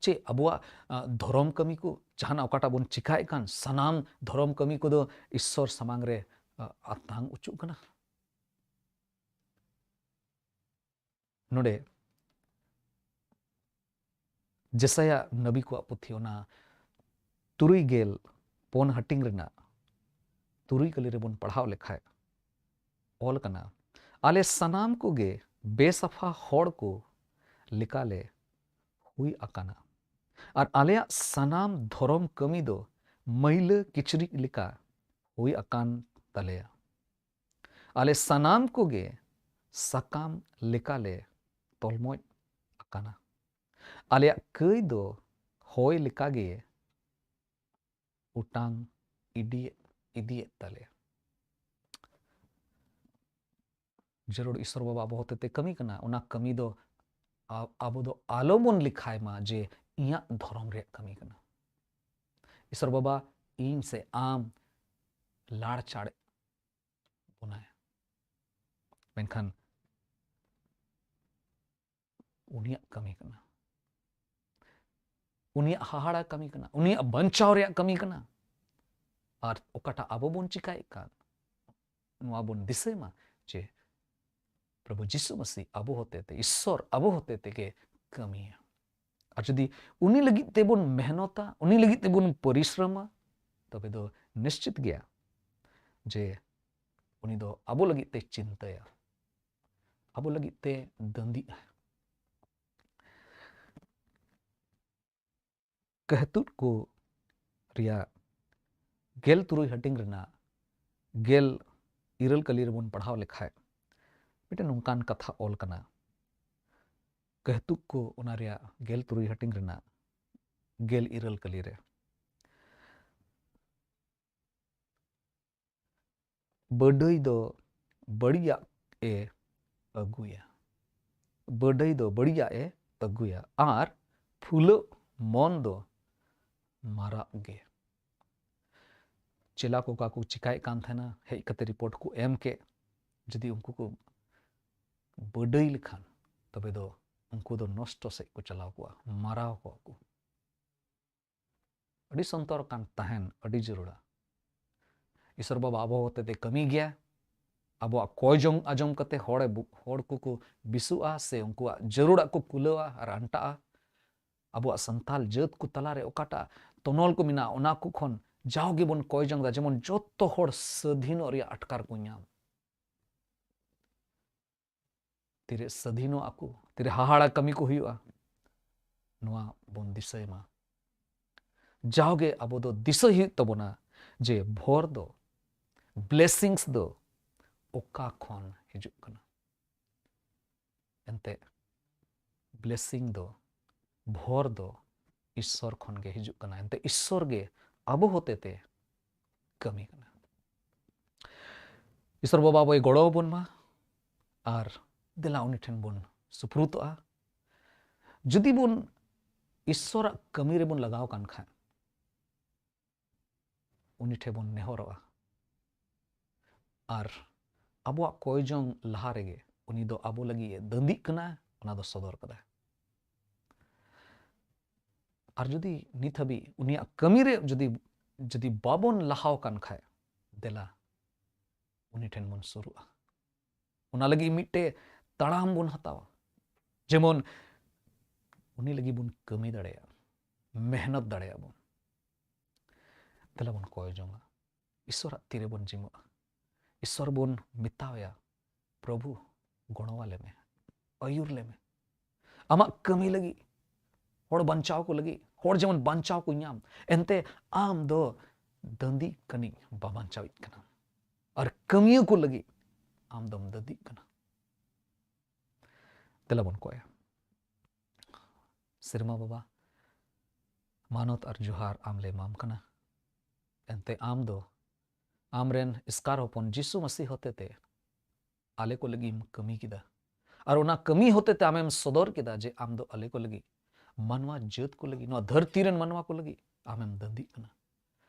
ᱪᱮᱫ ᱟᱵᱚᱣᱟᱜ, ᱟ, ᱫᱷᱚᱨᱚᱢ ᱠᱟᱹᱢᱤ ᱠᱚ, ᱡᱟᱦᱟᱱᱟᱜ ᱚᱠᱟᱴᱟᱜ ᱵᱚᱱ ᱪᱤᱠᱟᱭᱮᱫ ᱠᱟᱱ, ᱥᱟᱱᱟᱢ ᱫᱷᱚᱨᱚᱢ ᱠᱟᱹᱢᱤ ᱠᱚᱫᱚ ᱤᱥᱥᱚᱨ ᱥᱟᱢᱟᱝ ᱨᱮ, ᱟ, ᱟᱛᱟᱝ ᱚᱪᱚᱜ ᱠᱟᱱᱟ? ᱱᱚᱰᱮ ᱡᱮᱥᱟᱭᱟ ᱱᱟᱵᱤ ᱠᱚᱣᱟᱜ ᱯᱩᱛᱷᱤ, ᱚᱱᱟ ᱛᱩᱨᱩᱭ ᱜᱮᱞ ᱯᱩᱱ ᱦᱟᱹᱴᱤᱧ ᱨᱮᱱᱟᱜ ᱛᱩᱨᱩᱭ ᱠᱟᱹᱞᱤ ᱨᱮᱵᱚᱱ ᱯᱟᱲᱦᱟᱣ ᱞᱮᱠᱷᱟᱡ ᱚᱞ ᱠᱟᱱᱟ, "ᱟᱞᱮ ᱥᱟᱱᱟᱢ ᱠᱚᱜᱮ ᱵᱮᱥᱟᱯᱷᱟ ᱦᱚᱲ ᱠᱚ ᱞᱮᱠᱟᱞᱮ ᱦᱩᱭ ᱟᱠᱟᱱᱟ, ᱟᱨ ᱟᱞᱮᱭᱟᱜ ᱥᱟᱱᱟᱢ ᱫᱷᱚᱨᱚᱢ ᱠᱟᱹᱢᱤ ᱫᱚ ᱢᱟᱹᱭᱞᱟᱹ ᱠᱤᱪᱨᱤᱡ ᱞᱮᱠᱟ ᱦᱩᱭ ᱟᱠᱟᱱ ᱛᱟᱞᱮᱭᱟ᱾ ᱟᱞᱮ ᱥᱟᱱᱟᱢ ᱠᱚᱜᱮ ᱥᱟᱠᱟᱢ ᱞᱮᱠᱟᱞᱮ ᱛᱚᱞᱢᱚᱡ ᱟᱠᱟᱱᱟ᱾ ᱟᱞᱮᱭᱟᱜ ᱠᱟᱹᱭ ᱫᱚ ᱦᱚᱭ ᱞᱮᱠᱟᱜᱮ ᱚᱴᱟᱝ ᱤᱫᱤᱭᱮᱫ, ᱤᱫᱤᱭᱮᱫ ᱛᱟᱞᱮᱭᱟ᱾" ᱡᱟᱹᱨᱩᱲ ᱤᱥᱚᱨ ᱵᱟᱵᱟ ᱟᱵᱚ ᱦᱚᱛᱮᱛᱮ ᱠᱟᱹᱢᱤ ᱠᱟᱱᱟ, ᱚᱱᱟ ᱠᱟᱹᱢᱤ ᱫᱚ ᱟ-, ᱟᱵᱚ ᱫᱚ ᱟᱞᱚ ᱵᱚᱱ ᱞᱮᱠᱷᱟᱭ ᱢᱟ ᱡᱮ ᱤᱧᱟᱹᱜ ᱫᱷᱚᱨᱚᱢ ᱨᱮᱭᱟᱜ ᱠᱟᱹᱢᱤ ᱠᱟᱱᱟ᱾ ᱤᱥᱚᱨ ᱵᱟᱵᱟ ᱤᱧ ᱥᱮ ᱟᱢ ᱞᱟᱲᱪᱟᱲ ᱵᱚᱱᱟᱭ, ᱢᱮᱱᱠᱷᱟᱱ ᱩᱱᱤᱭᱟᱜ ᱠᱟᱹᱢᱤ ᱠᱟᱱᱟ, ᱩᱱᱤᱭᱟᱜ ᱦᱟᱦᱟᱲᱟ ᱠᱟᱹᱢᱤ ᱠᱟᱱᱟ, ᱩᱱᱤᱭᱟᱜ ᱵᱟᱧᱪᱟᱣ ᱨᱮᱭᱟᱜ ᱠᱟᱹᱢᱤ ᱠᱟᱱᱟ᱾ ᱟᱨ ᱚᱠᱟᱴᱟᱜ ᱟᱵᱚ ᱵᱚᱱ ᱪᱤᱠᱟᱭᱮᱫ ᱠᱟᱱ, ᱱᱚᱣᱟ ᱵᱚᱱ ᱫᱤᱥᱟᱹᱭ ᱢᱟ ᱡᱮ ᱯᱨᱚᱵᱷᱩ ᱡᱤᱥᱩ ᱢᱟᱹᱥᱤ ᱟᱵᱚ ᱦᱚᱛᱮᱛᱮ, ᱤᱥᱥᱚᱨ ᱟᱵᱚ ᱦᱚᱛᱮᱛᱮ ᱜᱮ ᱠᱟᱹᱢᱤᱭᱟ᱾ ᱟᱨ ᱡᱩᱫᱤ ᱩᱱᱤ ᱞᱟᱹᱜᱤᱫ ᱛᱮᱵᱚᱱ ᱢᱮᱦᱱᱚᱛᱟ, ᱩᱱᱤ ᱞᱟᱹᱜᱤᱫ ᱛᱮᱵᱚᱱ ᱯᱚᱨᱤᱥᱨᱚᱢᱟ, ᱛᱚᱵᱮ ᱫᱚ ᱱᱤᱥᱪᱤᱛ ᱜᱮᱭᱟ ᱡᱮ ᱩᱱᱤ ᱫᱚ ᱟᱵᱚ ᱞᱟᱹᱜᱤᱫ ᱛᱮ ᱪᱤᱱᱛᱟᱹᱭᱟ, ᱟᱵᱚ ᱞᱟᱹᱜᱤᱫ ᱛᱮ ᱫᱟᱹᱱᱫᱤᱜᱼᱟ᱾ ᱠᱟᱹᱦᱛᱩᱫ ᱠᱚ ᱨᱮᱭᱟᱜ ᱜᱮᱞ ᱛᱩᱨᱩᱭ ᱦᱟᱹᱴᱤᱧ ᱨᱮᱱᱟᱜ ᱜᱮᱞ ᱤᱨᱟᱹᱞ ᱠᱟᱹᱞᱤ ᱨᱮᱵᱚᱱ ᱯᱟᱲᱦᱟᱣ ᱞᱮᱠᱷᱟᱡ, ᱢᱤᱫᱴᱮᱱ ᱱᱚᱝᱠᱟᱱ ᱠᱟᱛᱷᱟ ᱚᱞ ᱠᱟᱱᱟ᱾ ᱠᱟᱹᱦᱛᱩᱫ ᱠᱚ ᱚᱱᱟ ᱨᱮᱭᱟᱜ ᱜᱮᱞ ᱛᱩᱨᱩᱭ ᱦᱟᱹᱴᱤᱧ ᱨᱮᱱᱟᱜ ᱜᱮᱞ ᱤᱨᱟᱹᱞ ᱠᱟᱹᱞᱤ ᱨᱮ, ᱵᱟᱹᱰᱟᱹᱭ ᱫᱚ ᱵᱟᱹᱲᱤᱡᱟᱜ ᱮ ᱟᱹᱜᱩᱭᱟ᱾ ᱵᱟᱹᱰᱟᱹᱭ ᱫᱚ ᱵᱟᱹᱲᱤᱡᱟᱜ ᱮ ᱟᱹᱜᱩᱭᱟ ᱟᱨ ᱯᱷᱩᱞᱟᱹᱜ ᱢᱚᱱ ᱫᱚ ᱢᱟᱨᱟᱜ ᱜᱮ᱾ ᱪᱮᱞᱟ ᱠᱚ ᱚᱠᱟ ᱠᱚ ᱪᱤᱠᱟᱭᱮᱫ ᱠᱟᱱ ᱛᱟᱦᱮᱱᱟ, ᱦᱮᱡ ᱠᱟᱛᱮ ᱨᱤᱯᱳᱨᱴ ᱠᱚ ᱮᱢ ᱠᱮᱫ, ᱡᱩᱫᱤ ᱩᱱᱠᱩ ᱠᱚ ᱵᱟᱹᱰᱟᱹᱭ ᱞᱮᱠᱷᱟᱱ, ᱛᱚᱵᱮ ᱫᱚ ᱩᱱᱠᱩ ᱫᱚ ᱱᱚᱥᱴᱚ ᱥᱮᱫ ᱠᱚ ᱪᱟᱞᱟᱣ ᱠᱚᱜᱼᱟ, ᱢᱟᱨᱟᱣ ᱠᱚᱜᱼᱟ ᱠᱚ᱾ ᱟᱹᱰᱤ ᱥᱚᱱᱛᱚᱨ ᱠᱟᱱ ᱛᱟᱦᱮᱱ ᱟᱹᱰᱤ ᱡᱟᱹᱨᱩᱲᱟ᱾ ᱤᱥᱚᱨ ᱵᱟᱵᱟ ᱟᱵᱚ ᱦᱚᱛᱮᱛᱮ ᱠᱟᱹᱢᱤ ᱜᱮᱭᱟ᱾ ᱟᱵᱚᱣᱟᱜ ᱠᱚᱭ ᱡᱚᱝ ᱟᱸᱡᱚᱢ ᱠᱟᱛᱮ ᱦᱚᱲᱮ ᱵᱩ-, ᱦᱚᱲ ᱠᱚᱠᱚ ᱵᱤᱥᱩᱜᱼᱟ ᱥᱮ ᱩᱱᱠᱩᱣᱟᱜ ᱡᱟᱹᱨᱩᱲᱟᱜ ᱠᱚ ᱠᱩᱞᱟᱹᱣᱟ ᱟᱨ ᱟᱱᱴᱟᱜᱼᱟ᱾ ᱟᱵᱚᱣᱟᱜ ᱥᱟᱱᱛᱟᱞ ᱡᱟᱹᱛ ᱠᱚ ᱛᱟᱞᱟᱨᱮ ᱚᱠᱟᱴᱟᱜ ᱛᱚᱱᱚᱞ ᱠᱚ ᱢᱮᱱᱟᱜᱼᱟ, ᱚᱱᱟ ᱠᱚ ᱠᱷᱚᱱ ᱡᱟᱣ ᱜᱮᱵᱚᱱ ᱠᱚᱭ ᱡᱚᱝ ᱮᱫᱟ, ᱡᱮᱢᱚᱱ ᱡᱚᱛᱚ ᱦᱚᱲ ᱥᱟᱹᱫᱷᱤᱱᱚᱜ ᱨᱮᱭᱟᱜ ᱟᱴᱠᱟᱨ ᱠᱚ ᱧᱟᱢ᱾ ᱛᱤᱨᱮ ᱥᱟᱹᱫᱷᱤᱱᱚᱜ ᱟᱠᱚ, ᱛᱤᱨᱮ ᱦᱟᱦᱟᱲᱟ ᱠᱟᱹᱢᱤ ᱠᱚ ᱦᱩᱭᱩᱜᱼᱟ, ᱱᱚᱣᱟ ᱵᱚᱱ ᱫᱤᱥᱟᱹᱭ ᱢᱟ᱾ ᱡᱟᱣᱜᱮ ᱟᱵᱚ ᱫᱚ ᱫᱤᱥᱟᱹᱭ ᱦᱩᱭᱩᱜ ᱛᱟᱵᱚᱱᱟ ᱡᱮ ᱵᱷᱚᱨ ᱫᱚ, ᱵᱞᱮᱥᱤᱝᱥ ᱫᱚ ᱚᱠᱟ ᱠᱷᱚᱱ ᱦᱤᱡᱩᱜ ᱠᱟᱱᱟ᱾ ᱮᱱᱛᱮ ᱵᱞᱮᱥᱤᱝ ᱫᱚ, ᱵᱷᱚᱨ ᱫᱚ ᱤᱥᱥᱚᱨ ᱠᱷᱚᱱ ᱜᱮ ᱦᱤᱡᱩᱜ ᱠᱟᱱᱟ᱾ ᱮᱱᱛᱮ ᱤᱥᱥᱚᱨ ᱜᱮ ᱟᱵᱚ ᱦᱚᱛᱮᱛᱮ ᱠᱟᱹᱢᱤ ᱠᱟᱱᱟ᱾ ᱤᱥᱥᱚᱨ ᱵᱟᱵᱟ ᱟᱵᱚᱭ ᱜᱚᱲᱚ ᱟᱵᱚᱱ ᱢᱟ ᱟᱨ ᱫᱮᱞᱟ ᱩᱱᱤ ᱴᱷᱮᱱ ᱵᱚᱱ ᱥᱩᱯᱨᱩᱛᱚᱜᱼᱟ᱾ ᱡᱩᱫᱤ ᱵᱚᱱ ᱤᱥᱥᱚᱨᱟᱜ ᱠᱟᱹᱢᱤ ᱨᱮᱵᱚᱱ ᱞᱟᱜᱟᱣ ᱠᱟᱱ ᱠᱷᱟᱱ, ᱩᱱᱤ ᱴᱷᱮᱱ ᱵᱚᱱ ᱱᱮᱦᱚᱨᱚᱜᱼᱟ ᱟᱨ ᱟᱵᱚᱣᱟᱜ ᱠᱚᱭ ᱡᱚᱝ ᱞᱟᱦᱟ ᱨᱮᱜᱮ ᱩᱱᱤ ᱫᱚ ᱟᱵᱚ ᱞᱟᱹᱜᱤᱫ ᱮ ᱫᱟᱹᱱᱫᱤᱜ ᱠᱟᱱᱟ, ᱚᱱᱟ ᱫᱚ ᱥᱚᱫᱚᱨ ᱠᱟᱫᱟᱭ᱾ ᱟᱨ ᱡᱩᱫᱤ ᱱᱤᱛ ᱦᱟᱹᱵᱤᱡ ᱩᱱᱤᱭᱟᱜ ᱠᱟᱹᱢᱤ ᱨᱮ ᱡᱩᱫᱤ, ᱡᱩᱫᱤ ᱵᱟᱵᱚᱱ ᱞᱟᱦᱟᱣ ᱟᱠᱟᱱ ᱠᱷᱟᱡ, ᱫᱮᱞᱟ ᱩᱱᱤ ᱴᱷᱮᱱ ᱵᱚᱱ ᱥᱩᱨᱩᱜᱼᱟ᱾ ᱚᱱᱟ ᱞᱟᱹᱜᱤᱫ ᱢᱤᱫᱴᱮᱡ ᱛᱟᱲᱟᱢ ᱵᱚᱱ ᱦᱟᱛᱟᱣᱟ, ᱡᱮᱢᱚᱱ ᱩᱱᱤ ᱞᱟᱹᱜᱤᱫ ᱵᱚᱱ ᱠᱟᱹᱢᱤ ᱫᱟᱲᱮᱭᱟᱜᱼᱟ, ᱢᱮᱦᱱᱚᱛ ᱫᱟᱲᱮᱭᱟᱜᱼᱟ ᱵᱚᱱ᱾ ᱫᱮᱞᱟ ᱵᱚᱱ ᱠᱚᱭ ᱡᱚᱝᱟ, ᱤᱥᱚᱨᱟᱜ ᱛᱤᱨᱮ ᱵᱚᱱ ᱡᱤᱢᱟᱹᱜᱼᱟ᱾ ᱤᱥᱚᱨ ᱵᱚᱱ ᱢᱮᱛᱟᱣᱟᱭᱟ, ᱯᱨᱚᱵᱷᱩ, ᱜᱚᱲᱚᱣᱟᱞᱮ ᱢᱮ, ᱟᱹᱭᱩᱨ ᱞᱮ ᱢᱮ᱾ ᱟᱢᱟᱜ ᱠᱟᱹᱢᱤ ᱞᱟᱹᱜᱤᱫ, ᱦᱚᱲ ᱵᱟᱧᱪᱟᱣ ᱠᱚ ᱞᱟᱹᱜᱤᱫ, ᱦᱚᱲ ᱡᱮᱢᱚᱱ ᱵᱟᱧᱪᱟᱣ ᱠᱚ ᱧᱟᱢ᱾ ᱮᱱᱛᱮ ᱟᱢ ᱫᱚ ᱫᱟᱹᱱᱫᱤ ᱠᱟᱹᱱᱤᱡ ᱵᱟᱵᱟᱧᱪᱟᱣᱤᱡ ᱠᱟᱱᱟ᱾ ᱟᱨ ᱠᱟᱹᱢᱤᱭᱟᱹ ᱠᱚ ᱞᱟᱹᱜᱤᱫ ᱟᱢ ᱫᱚᱢ ᱫᱟᱹᱱᱫᱤᱜ ᱠᱟᱱᱟ᱾ ᱫᱮᱞᱟ ᱵᱚᱱ ᱠᱚᱭᱟ᱾ ᱥᱮᱨᱢᱟ ᱵᱟᱵᱟ, ᱢᱟᱱᱚᱛ ᱟᱨ ᱡᱚᱦᱟᱨ ᱟᱢ ᱞᱮ ᱮᱢᱟᱢ ᱠᱟᱱᱟ᱾ ᱮᱱᱛᱮ ᱟᱢ ᱫᱚ ᱟᱢᱨᱮᱱ ᱮᱥᱠᱟᱨ ᱦᱚᱯᱚᱱ ᱡᱤᱥᱩ ᱢᱟᱹᱥᱤ ᱦᱚᱛᱮᱛᱮ ᱟᱞᱮ ᱠᱚ ᱞᱟᱹᱜᱤᱫ ᱮᱢ ᱠᱟᱹᱢᱤ ᱠᱮᱫᱟ᱾ ᱟᱨ ᱚᱱᱟ ᱠᱟᱹᱢᱤ ᱦᱚᱛᱮᱛᱮ ᱟᱢᱮᱢ ᱥᱚᱫᱚᱨ ᱠᱮᱫᱟ ᱡᱮ ᱟᱢ ᱫᱚ ᱟᱞᱮ ᱠᱚ ᱞᱟᱹᱜᱤᱫ, ᱢᱟᱱᱣᱟ ᱡᱟᱹᱛ ᱠᱚ ᱞᱟᱹᱜᱤᱫ, ᱱᱚᱣᱟ ᱫᱷᱟᱹᱨᱛᱤ ᱨᱮᱱ ᱢᱟᱱᱣᱟ ᱠᱚ ᱞᱟᱹᱜᱤᱫ ᱟᱢᱮᱢ ᱫᱟᱹᱱᱫᱤᱜ ᱠᱟᱱᱟ᱾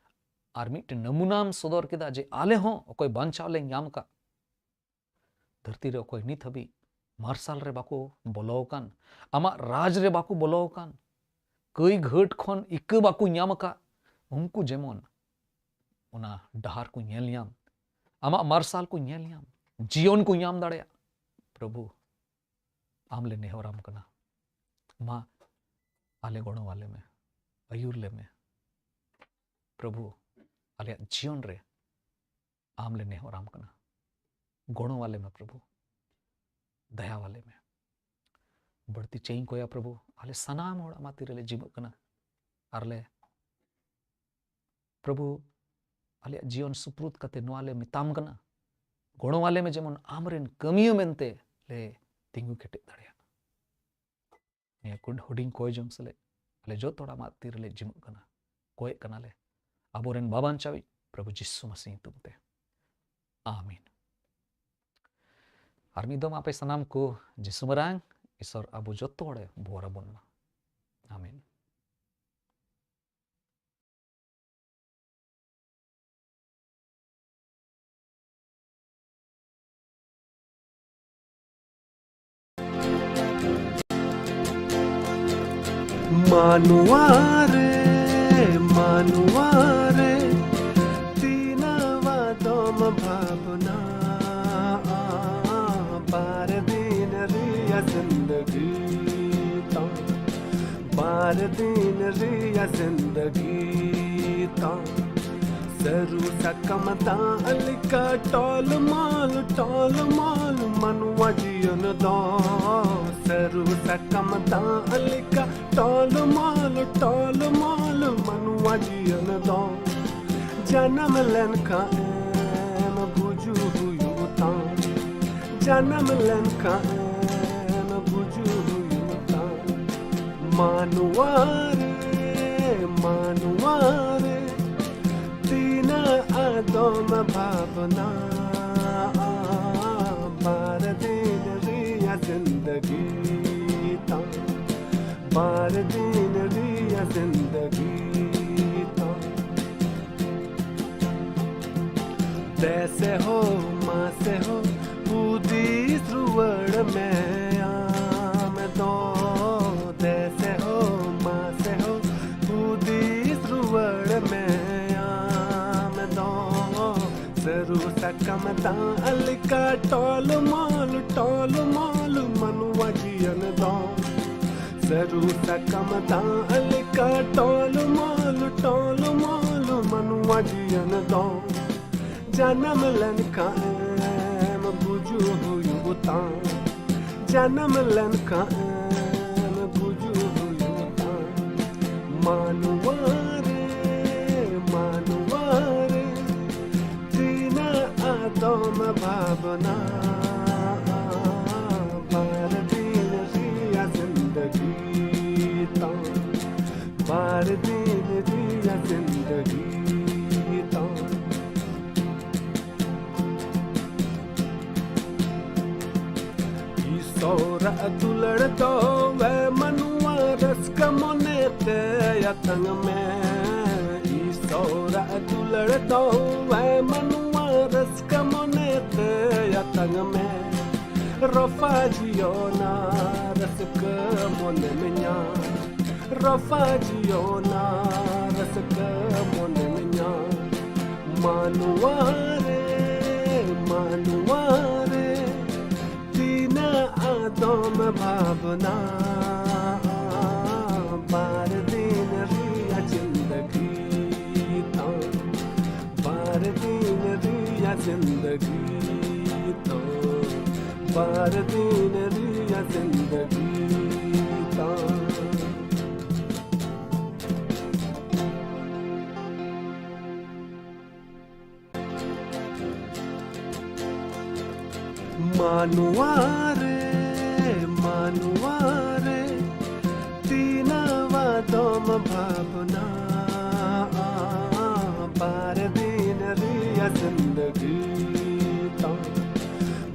ᱟᱨ ᱢᱤᱫᱴᱮᱱ ᱱᱟᱢᱩᱱᱟᱢ ᱥᱚᱫᱚᱨ ᱠᱮᱫᱟ ᱡᱮ ᱟᱞᱮ ᱦᱚᱸ ᱚᱠᱚᱭ ᱵᱟᱧᱪᱟᱣ ᱞᱮ ᱧᱟᱢ ᱟᱠᱟᱫ, ᱫᱷᱟᱹᱨᱛᱤ ᱨᱮ ᱚᱠᱚᱭ ᱱᱤᱛ ᱦᱟᱹᱵᱤᱡ ᱢᱟᱨᱥᱟᱞ ᱨᱮ ᱵᱟᱠᱚ ᱵᱚᱞᱚ ᱟᱠᱟᱱ, ᱟᱢᱟᱜ ᱨᱟᱡᱽ ᱨᱮ ᱵᱟᱠᱚ ᱵᱚᱞᱚ ᱟᱠᱟᱱ, ᱠᱟᱹᱭ ᱜᱷᱟᱹᱴ ᱠᱷᱚᱱ ᱤᱠᱟᱹ ᱵᱟᱠᱚ ᱧᱟᱢ ᱟᱠᱟᱫ, ᱩᱱᱠᱩ ᱡᱮᱢᱚᱱ ᱚᱱᱟ ᱰᱟᱦᱟᱨ ᱠᱚ ᱧᱮᱞ ᱧᱟᱢ, ᱟᱢᱟᱜ ᱢᱟᱨᱥᱟᱞ ᱠᱚ ᱧᱮᱞ ᱧᱟᱢ, ᱡᱤᱭᱚᱱ ᱠᱚ ᱧᱟᱢ ᱫᱟᱲᱮᱭᱟᱜ᱾ ᱯᱨᱚᱵᱷᱩ, ᱟᱢ ᱞᱮ ᱱᱮᱦᱚᱨᱟᱢ ᱠᱟᱱᱟ, ᱢᱟ ᱟᱞᱮ ᱜᱚᱲᱚ ᱟᱞᱮ ᱢᱮ, ᱟᱹᱭᱩᱨ ᱞᱮ ᱢᱮ᱾ ᱯᱨᱚᱵᱷᱩ, ᱟᱞᱮᱭᱟᱜ ᱡᱤᱭᱚᱱ ᱨᱮ ᱟᱢ ᱞᱮ ᱱᱮᱦᱚᱨᱟᱢ ᱠᱟᱱᱟ, ᱜᱚᱲᱚ ᱟᱞᱮ ᱢᱮ ᱯᱨᱚᱵᱷᱩ, ᱫᱟᱭᱟ ᱟᱞᱮ ᱢᱮ᱾ ᱵᱟᱹᱲᱛᱤ ᱪᱮᱫ ᱤᱧ ᱠᱚᱭᱟ ᱯᱨᱚᱵᱷᱩ, ᱟᱞᱮ ᱥᱟᱱᱟᱢ ᱦᱚᱲ ᱟᱢᱟᱜ ᱛᱤ ᱨᱮᱞᱮ ᱡᱤᱢᱟᱹᱜ ᱠᱟᱱᱟ᱾ ᱟᱨ ᱞᱮ, ᱯᱨᱚᱵᱷᱩ, ᱟᱞᱮᱭᱟᱜ ᱡᱤᱭᱚᱱ ᱥᱩᱯᱨᱩᱫ ᱠᱟᱛᱮ ᱱᱚᱣᱟ ᱞᱮ ᱢᱮᱛᱟᱢ ᱠᱟᱱᱟ, ᱜᱚᱲᱚ ᱟᱞᱮ ᱢᱮ ᱡᱮᱢᱚᱱ ᱟᱢᱨᱮᱱ ᱠᱟᱹᱢᱤᱭᱟᱹ ᱢᱮᱱᱛᱮ ᱞᱮ ᱛᱤᱸᱜᱩ ᱠᱮᱴᱮᱡ ᱫᱟᱲᱮᱭᱟᱜ᱾ ᱱᱤᱭᱟᱹ ᱠᱩᱰ-, ᱦᱩᱰᱤᱧ ᱠᱚᱭ ᱡᱚᱝ ᱥᱮᱞᱮᱫ ᱟᱞᱮ ᱡᱚᱛᱚ ᱦᱚᱲ ᱟᱢᱟᱜ ᱛᱤ ᱨᱮᱞᱮ ᱡᱤᱢᱟᱹᱜ ᱠᱟᱱᱟ, ᱠᱚᱭᱮᱜ ᱠᱟᱱᱟᱞᱮ ᱟᱵᱚᱨᱮᱱ ᱵᱟᱵᱟᱧᱪᱟᱣᱤᱡ ᱯᱨᱚᱵᱷᱩ ᱡᱤᱥᱩ ᱢᱟᱹᱥᱤ ᱧᱩᱛᱩᱢ ᱛᱮ, ᱟᱢᱤᱱ᱾ ᱟᱨ ᱢᱤᱫ ᱫᱚᱢ ᱟᱯᱮ ᱥᱟᱱᱟᱢ ᱠᱚ ᱡᱤᱥᱩ ᱢᱟᱨᱟᱝ ᱤᱥᱚᱨ ᱟᱵᱚ ᱡᱚᱛᱚ ᱦᱚᱲᱮ ᱵᱚᱨ ᱟᱵᱚᱱ ᱢᱟ, ᱟᱢᱤᱱ᱾ ᱢᱟᱱᱣᱟ ᱨᱮ, ᱢᱟᱱᱣᱟ ᱨᱮ, ᱛᱤᱱᱟᱹᱜ ᱟᱫᱚᱢ ᱵᱷᱟᱵᱽᱱᱟᱜᱼᱟ᱾ ᱵᱟᱨ ᱫᱤᱱ ᱨᱮᱭᱟᱜ ᱡᱤᱱᱫᱜᱤ ᱛᱟᱢ, ᱵᱟᱨ ᱫᱤᱱ ᱨᱮᱭᱟᱜ ᱡᱤᱱᱫᱜᱤ ᱛᱟᱢ᱾ ᱥᱟᱹᱨᱩ ᱥᱟᱠᱟᱢ ᱫᱟᱜ ᱞᱮᱠᱟ ᱴᱚᱞ ᱢᱚᱞ ᱴᱚᱞ ᱢᱚᱞ ᱢᱟᱱᱣᱟ ᱡᱤᱭᱚᱱ ᱫᱚ᱾ ᱥᱟᱹᱨᱩ ᱥᱟᱠᱟᱢ ᱫᱟᱜ ᱞᱮᱠᱟ ᱴᱚᱞ ᱢᱚᱞ ᱴᱚᱞ ᱢᱚᱞ ᱢᱟᱱᱣᱟ ᱡᱤᱭᱚᱱ ᱫᱚ᱾ ᱡᱟᱱᱟᱢ ᱞᱮᱱᱠᱷᱟᱱ ᱮᱢ ᱜᱩᱡᱩᱜ ᱦᱩᱭᱩᱜ ᱛᱟᱢ᱾ ᱡᱟᱱᱟᱢ ᱞᱮᱱᱠᱷᱟᱱ ᱮᱢ ᱜᱩᱡᱩᱜ ᱦᱩᱭᱩᱜ ᱛᱟᱢ᱾ ᱢᱟᱱᱣᱟ ᱨᱮ, ᱢᱟᱱᱣᱟ ᱨᱮ, ᱛᱤᱱᱟᱹᱜ ᱟᱫᱚᱢ ᱵᱷᱟᱵᱽᱱᱟ᱾ ᱵᱟᱨ ᱫᱤᱱ ᱨᱮᱭᱟᱜ ᱡᱤᱱᱫᱜᱤ ᱛᱟᱢ᱾ ᱵᱟᱨ ᱫᱤᱱ ᱨᱮᱭᱟᱜ ᱡᱤᱱᱫᱜᱤ ᱛᱟᱢ᱾ ᱫᱮᱥᱮ ᱦᱳ, ᱢᱟᱥᱮ ᱦᱳ, ᱦᱩᱫᱤᱥ ᱨᱩᱣᱟᱹᱲ ᱢᱮ ᱟᱢ ᱫᱚ᱾ ᱫᱮᱥᱮ ᱦᱳ, ᱢᱟᱥᱮ ᱦᱳ, ᱦᱩᱫᱤᱥ ᱨᱩᱣᱟᱹᱲ ᱢᱮ ᱟᱢ ᱫᱚ᱾ ᱥᱟᱹᱨᱩ ᱥᱟᱠᱟᱢ ᱫᱟᱜ ᱞᱮᱠᱟ ᱴᱚᱞ ᱢᱚᱞ ᱴᱚᱞ ᱢᱚᱞ ᱢᱟᱱᱣᱟ ᱡᱤᱭᱚᱱ ᱫᱚ᱾ ᱥᱟᱹᱨᱩ ᱥᱟᱠᱟᱢ ᱫᱟᱜ ᱞᱮᱠᱟ ᱴᱚᱞ ᱢᱚᱞ ᱴᱚᱞ ᱢᱚᱞ ᱢᱟᱱᱣᱟ ᱡᱤᱭᱚᱱ ᱫᱚ᱾ ᱡᱟᱱᱟᱢ ᱞᱮᱱᱠᱷᱟᱱ ᱮᱢ ᱜᱩᱡᱩᱜ ᱦᱩᱭᱩᱜ ᱛᱟᱢ᱾ ᱡᱟᱱᱟᱢ ᱞᱮᱱᱠᱷᱟᱱ ᱮᱢ ᱜᱩᱡᱩᱜ ᱦᱩᱭᱩᱜ ᱛᱟᱢ᱾ ᱢᱟᱱᱣᱟ ᱨᱮ, ᱢᱟᱱᱣᱟ ᱨᱮ, ᱛᱤᱱᱟᱹᱜ ᱟᱫᱚᱢ ᱵᱷᱟᱵᱽᱱᱟ᱾ ᱵᱟᱨ ᱫᱤᱱ ᱨᱮᱭᱟᱜ ᱡᱤᱱᱫᱜᱤ ᱛᱟᱢ᱾ ᱵᱟᱨ ᱫᱤᱱ ᱨᱮᱭᱟᱜ ᱡᱤᱱᱫᱜᱤ ᱛᱟᱢ᱾ ᱤᱥᱚᱨᱟᱜ ᱫᱩᱞᱟᱹᱲ ᱫᱚ ᱮ ᱢᱟᱱᱣᱟ ᱨᱟᱹᱥᱠᱟᱹ ᱢᱚᱱᱮ ᱛᱮ ᱟᱛᱟᱝ ᱢᱮ᱾ ᱤᱥᱚᱨᱟᱜ ᱫᱩᱞᱟᱹᱲ ᱫᱚ ᱮ ᱢᱟᱱᱣᱟ ᱨᱟᱹᱥᱠᱟᱹ ᱢᱚᱱᱮ ᱛᱮ ᱟᱛᱟᱝ ᱢᱮ᱾ ᱨᱚᱯᱷᱟ ᱡᱤᱭᱚᱱᱟ ᱨᱟᱹᱥᱠᱟᱹ ᱢᱚᱱᱮᱢ ᱧᱟᱢ᱾ ᱨᱚᱯᱷᱟ ᱡᱤᱭᱚᱱᱟ ᱨᱟᱹᱥᱠᱟᱹ ᱢᱚᱱᱮᱢ ᱧᱟᱢ᱾ ᱢᱟᱱᱣᱟ ᱨᱮ, ᱢᱟᱱᱣᱟ ᱨᱮ, ᱛᱤᱱᱟᱹᱜ ᱟᱫᱚᱢ ᱵᱷᱟᱵᱽᱱᱟ᱾ ᱵᱟᱨ ᱫᱤᱱ ᱨᱮᱭᱟᱜ ᱡᱤᱱᱫᱜᱤ ᱛᱟᱢ᱾ ᱵᱟᱨ ᱫᱤᱱ ᱨᱮᱭᱟᱜ ᱡᱤᱱᱫᱜᱤ ᱛᱟᱢ᱾ ᱢᱟᱱᱣᱟ ᱨᱮ, ᱢᱟᱱᱣᱟ ᱨᱮ, ᱛᱤᱱᱟᱹᱜ ᱟᱫᱚᱢ ᱵᱷᱟᱵᱽᱱᱟᱜᱼᱟ? ᱵᱟᱨ ᱫᱤᱱ ᱨᱮᱭᱟᱜ ᱡᱤᱱᱫᱜᱤ ᱛᱟᱢ,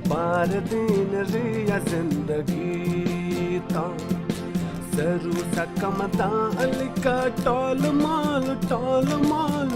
ᱵᱟᱨ ᱫᱤᱱ ᱨᱮᱭᱟᱜ ᱡᱤᱱᱫᱜᱤ ᱛᱟᱢ᱾ ᱥᱟᱹᱨᱩ ᱥᱟᱠᱟᱢ ᱫᱟᱜ ᱞᱮᱠᱟ ᱴᱚᱞᱢᱚᱞ, ᱴᱚᱞᱢᱚᱞ,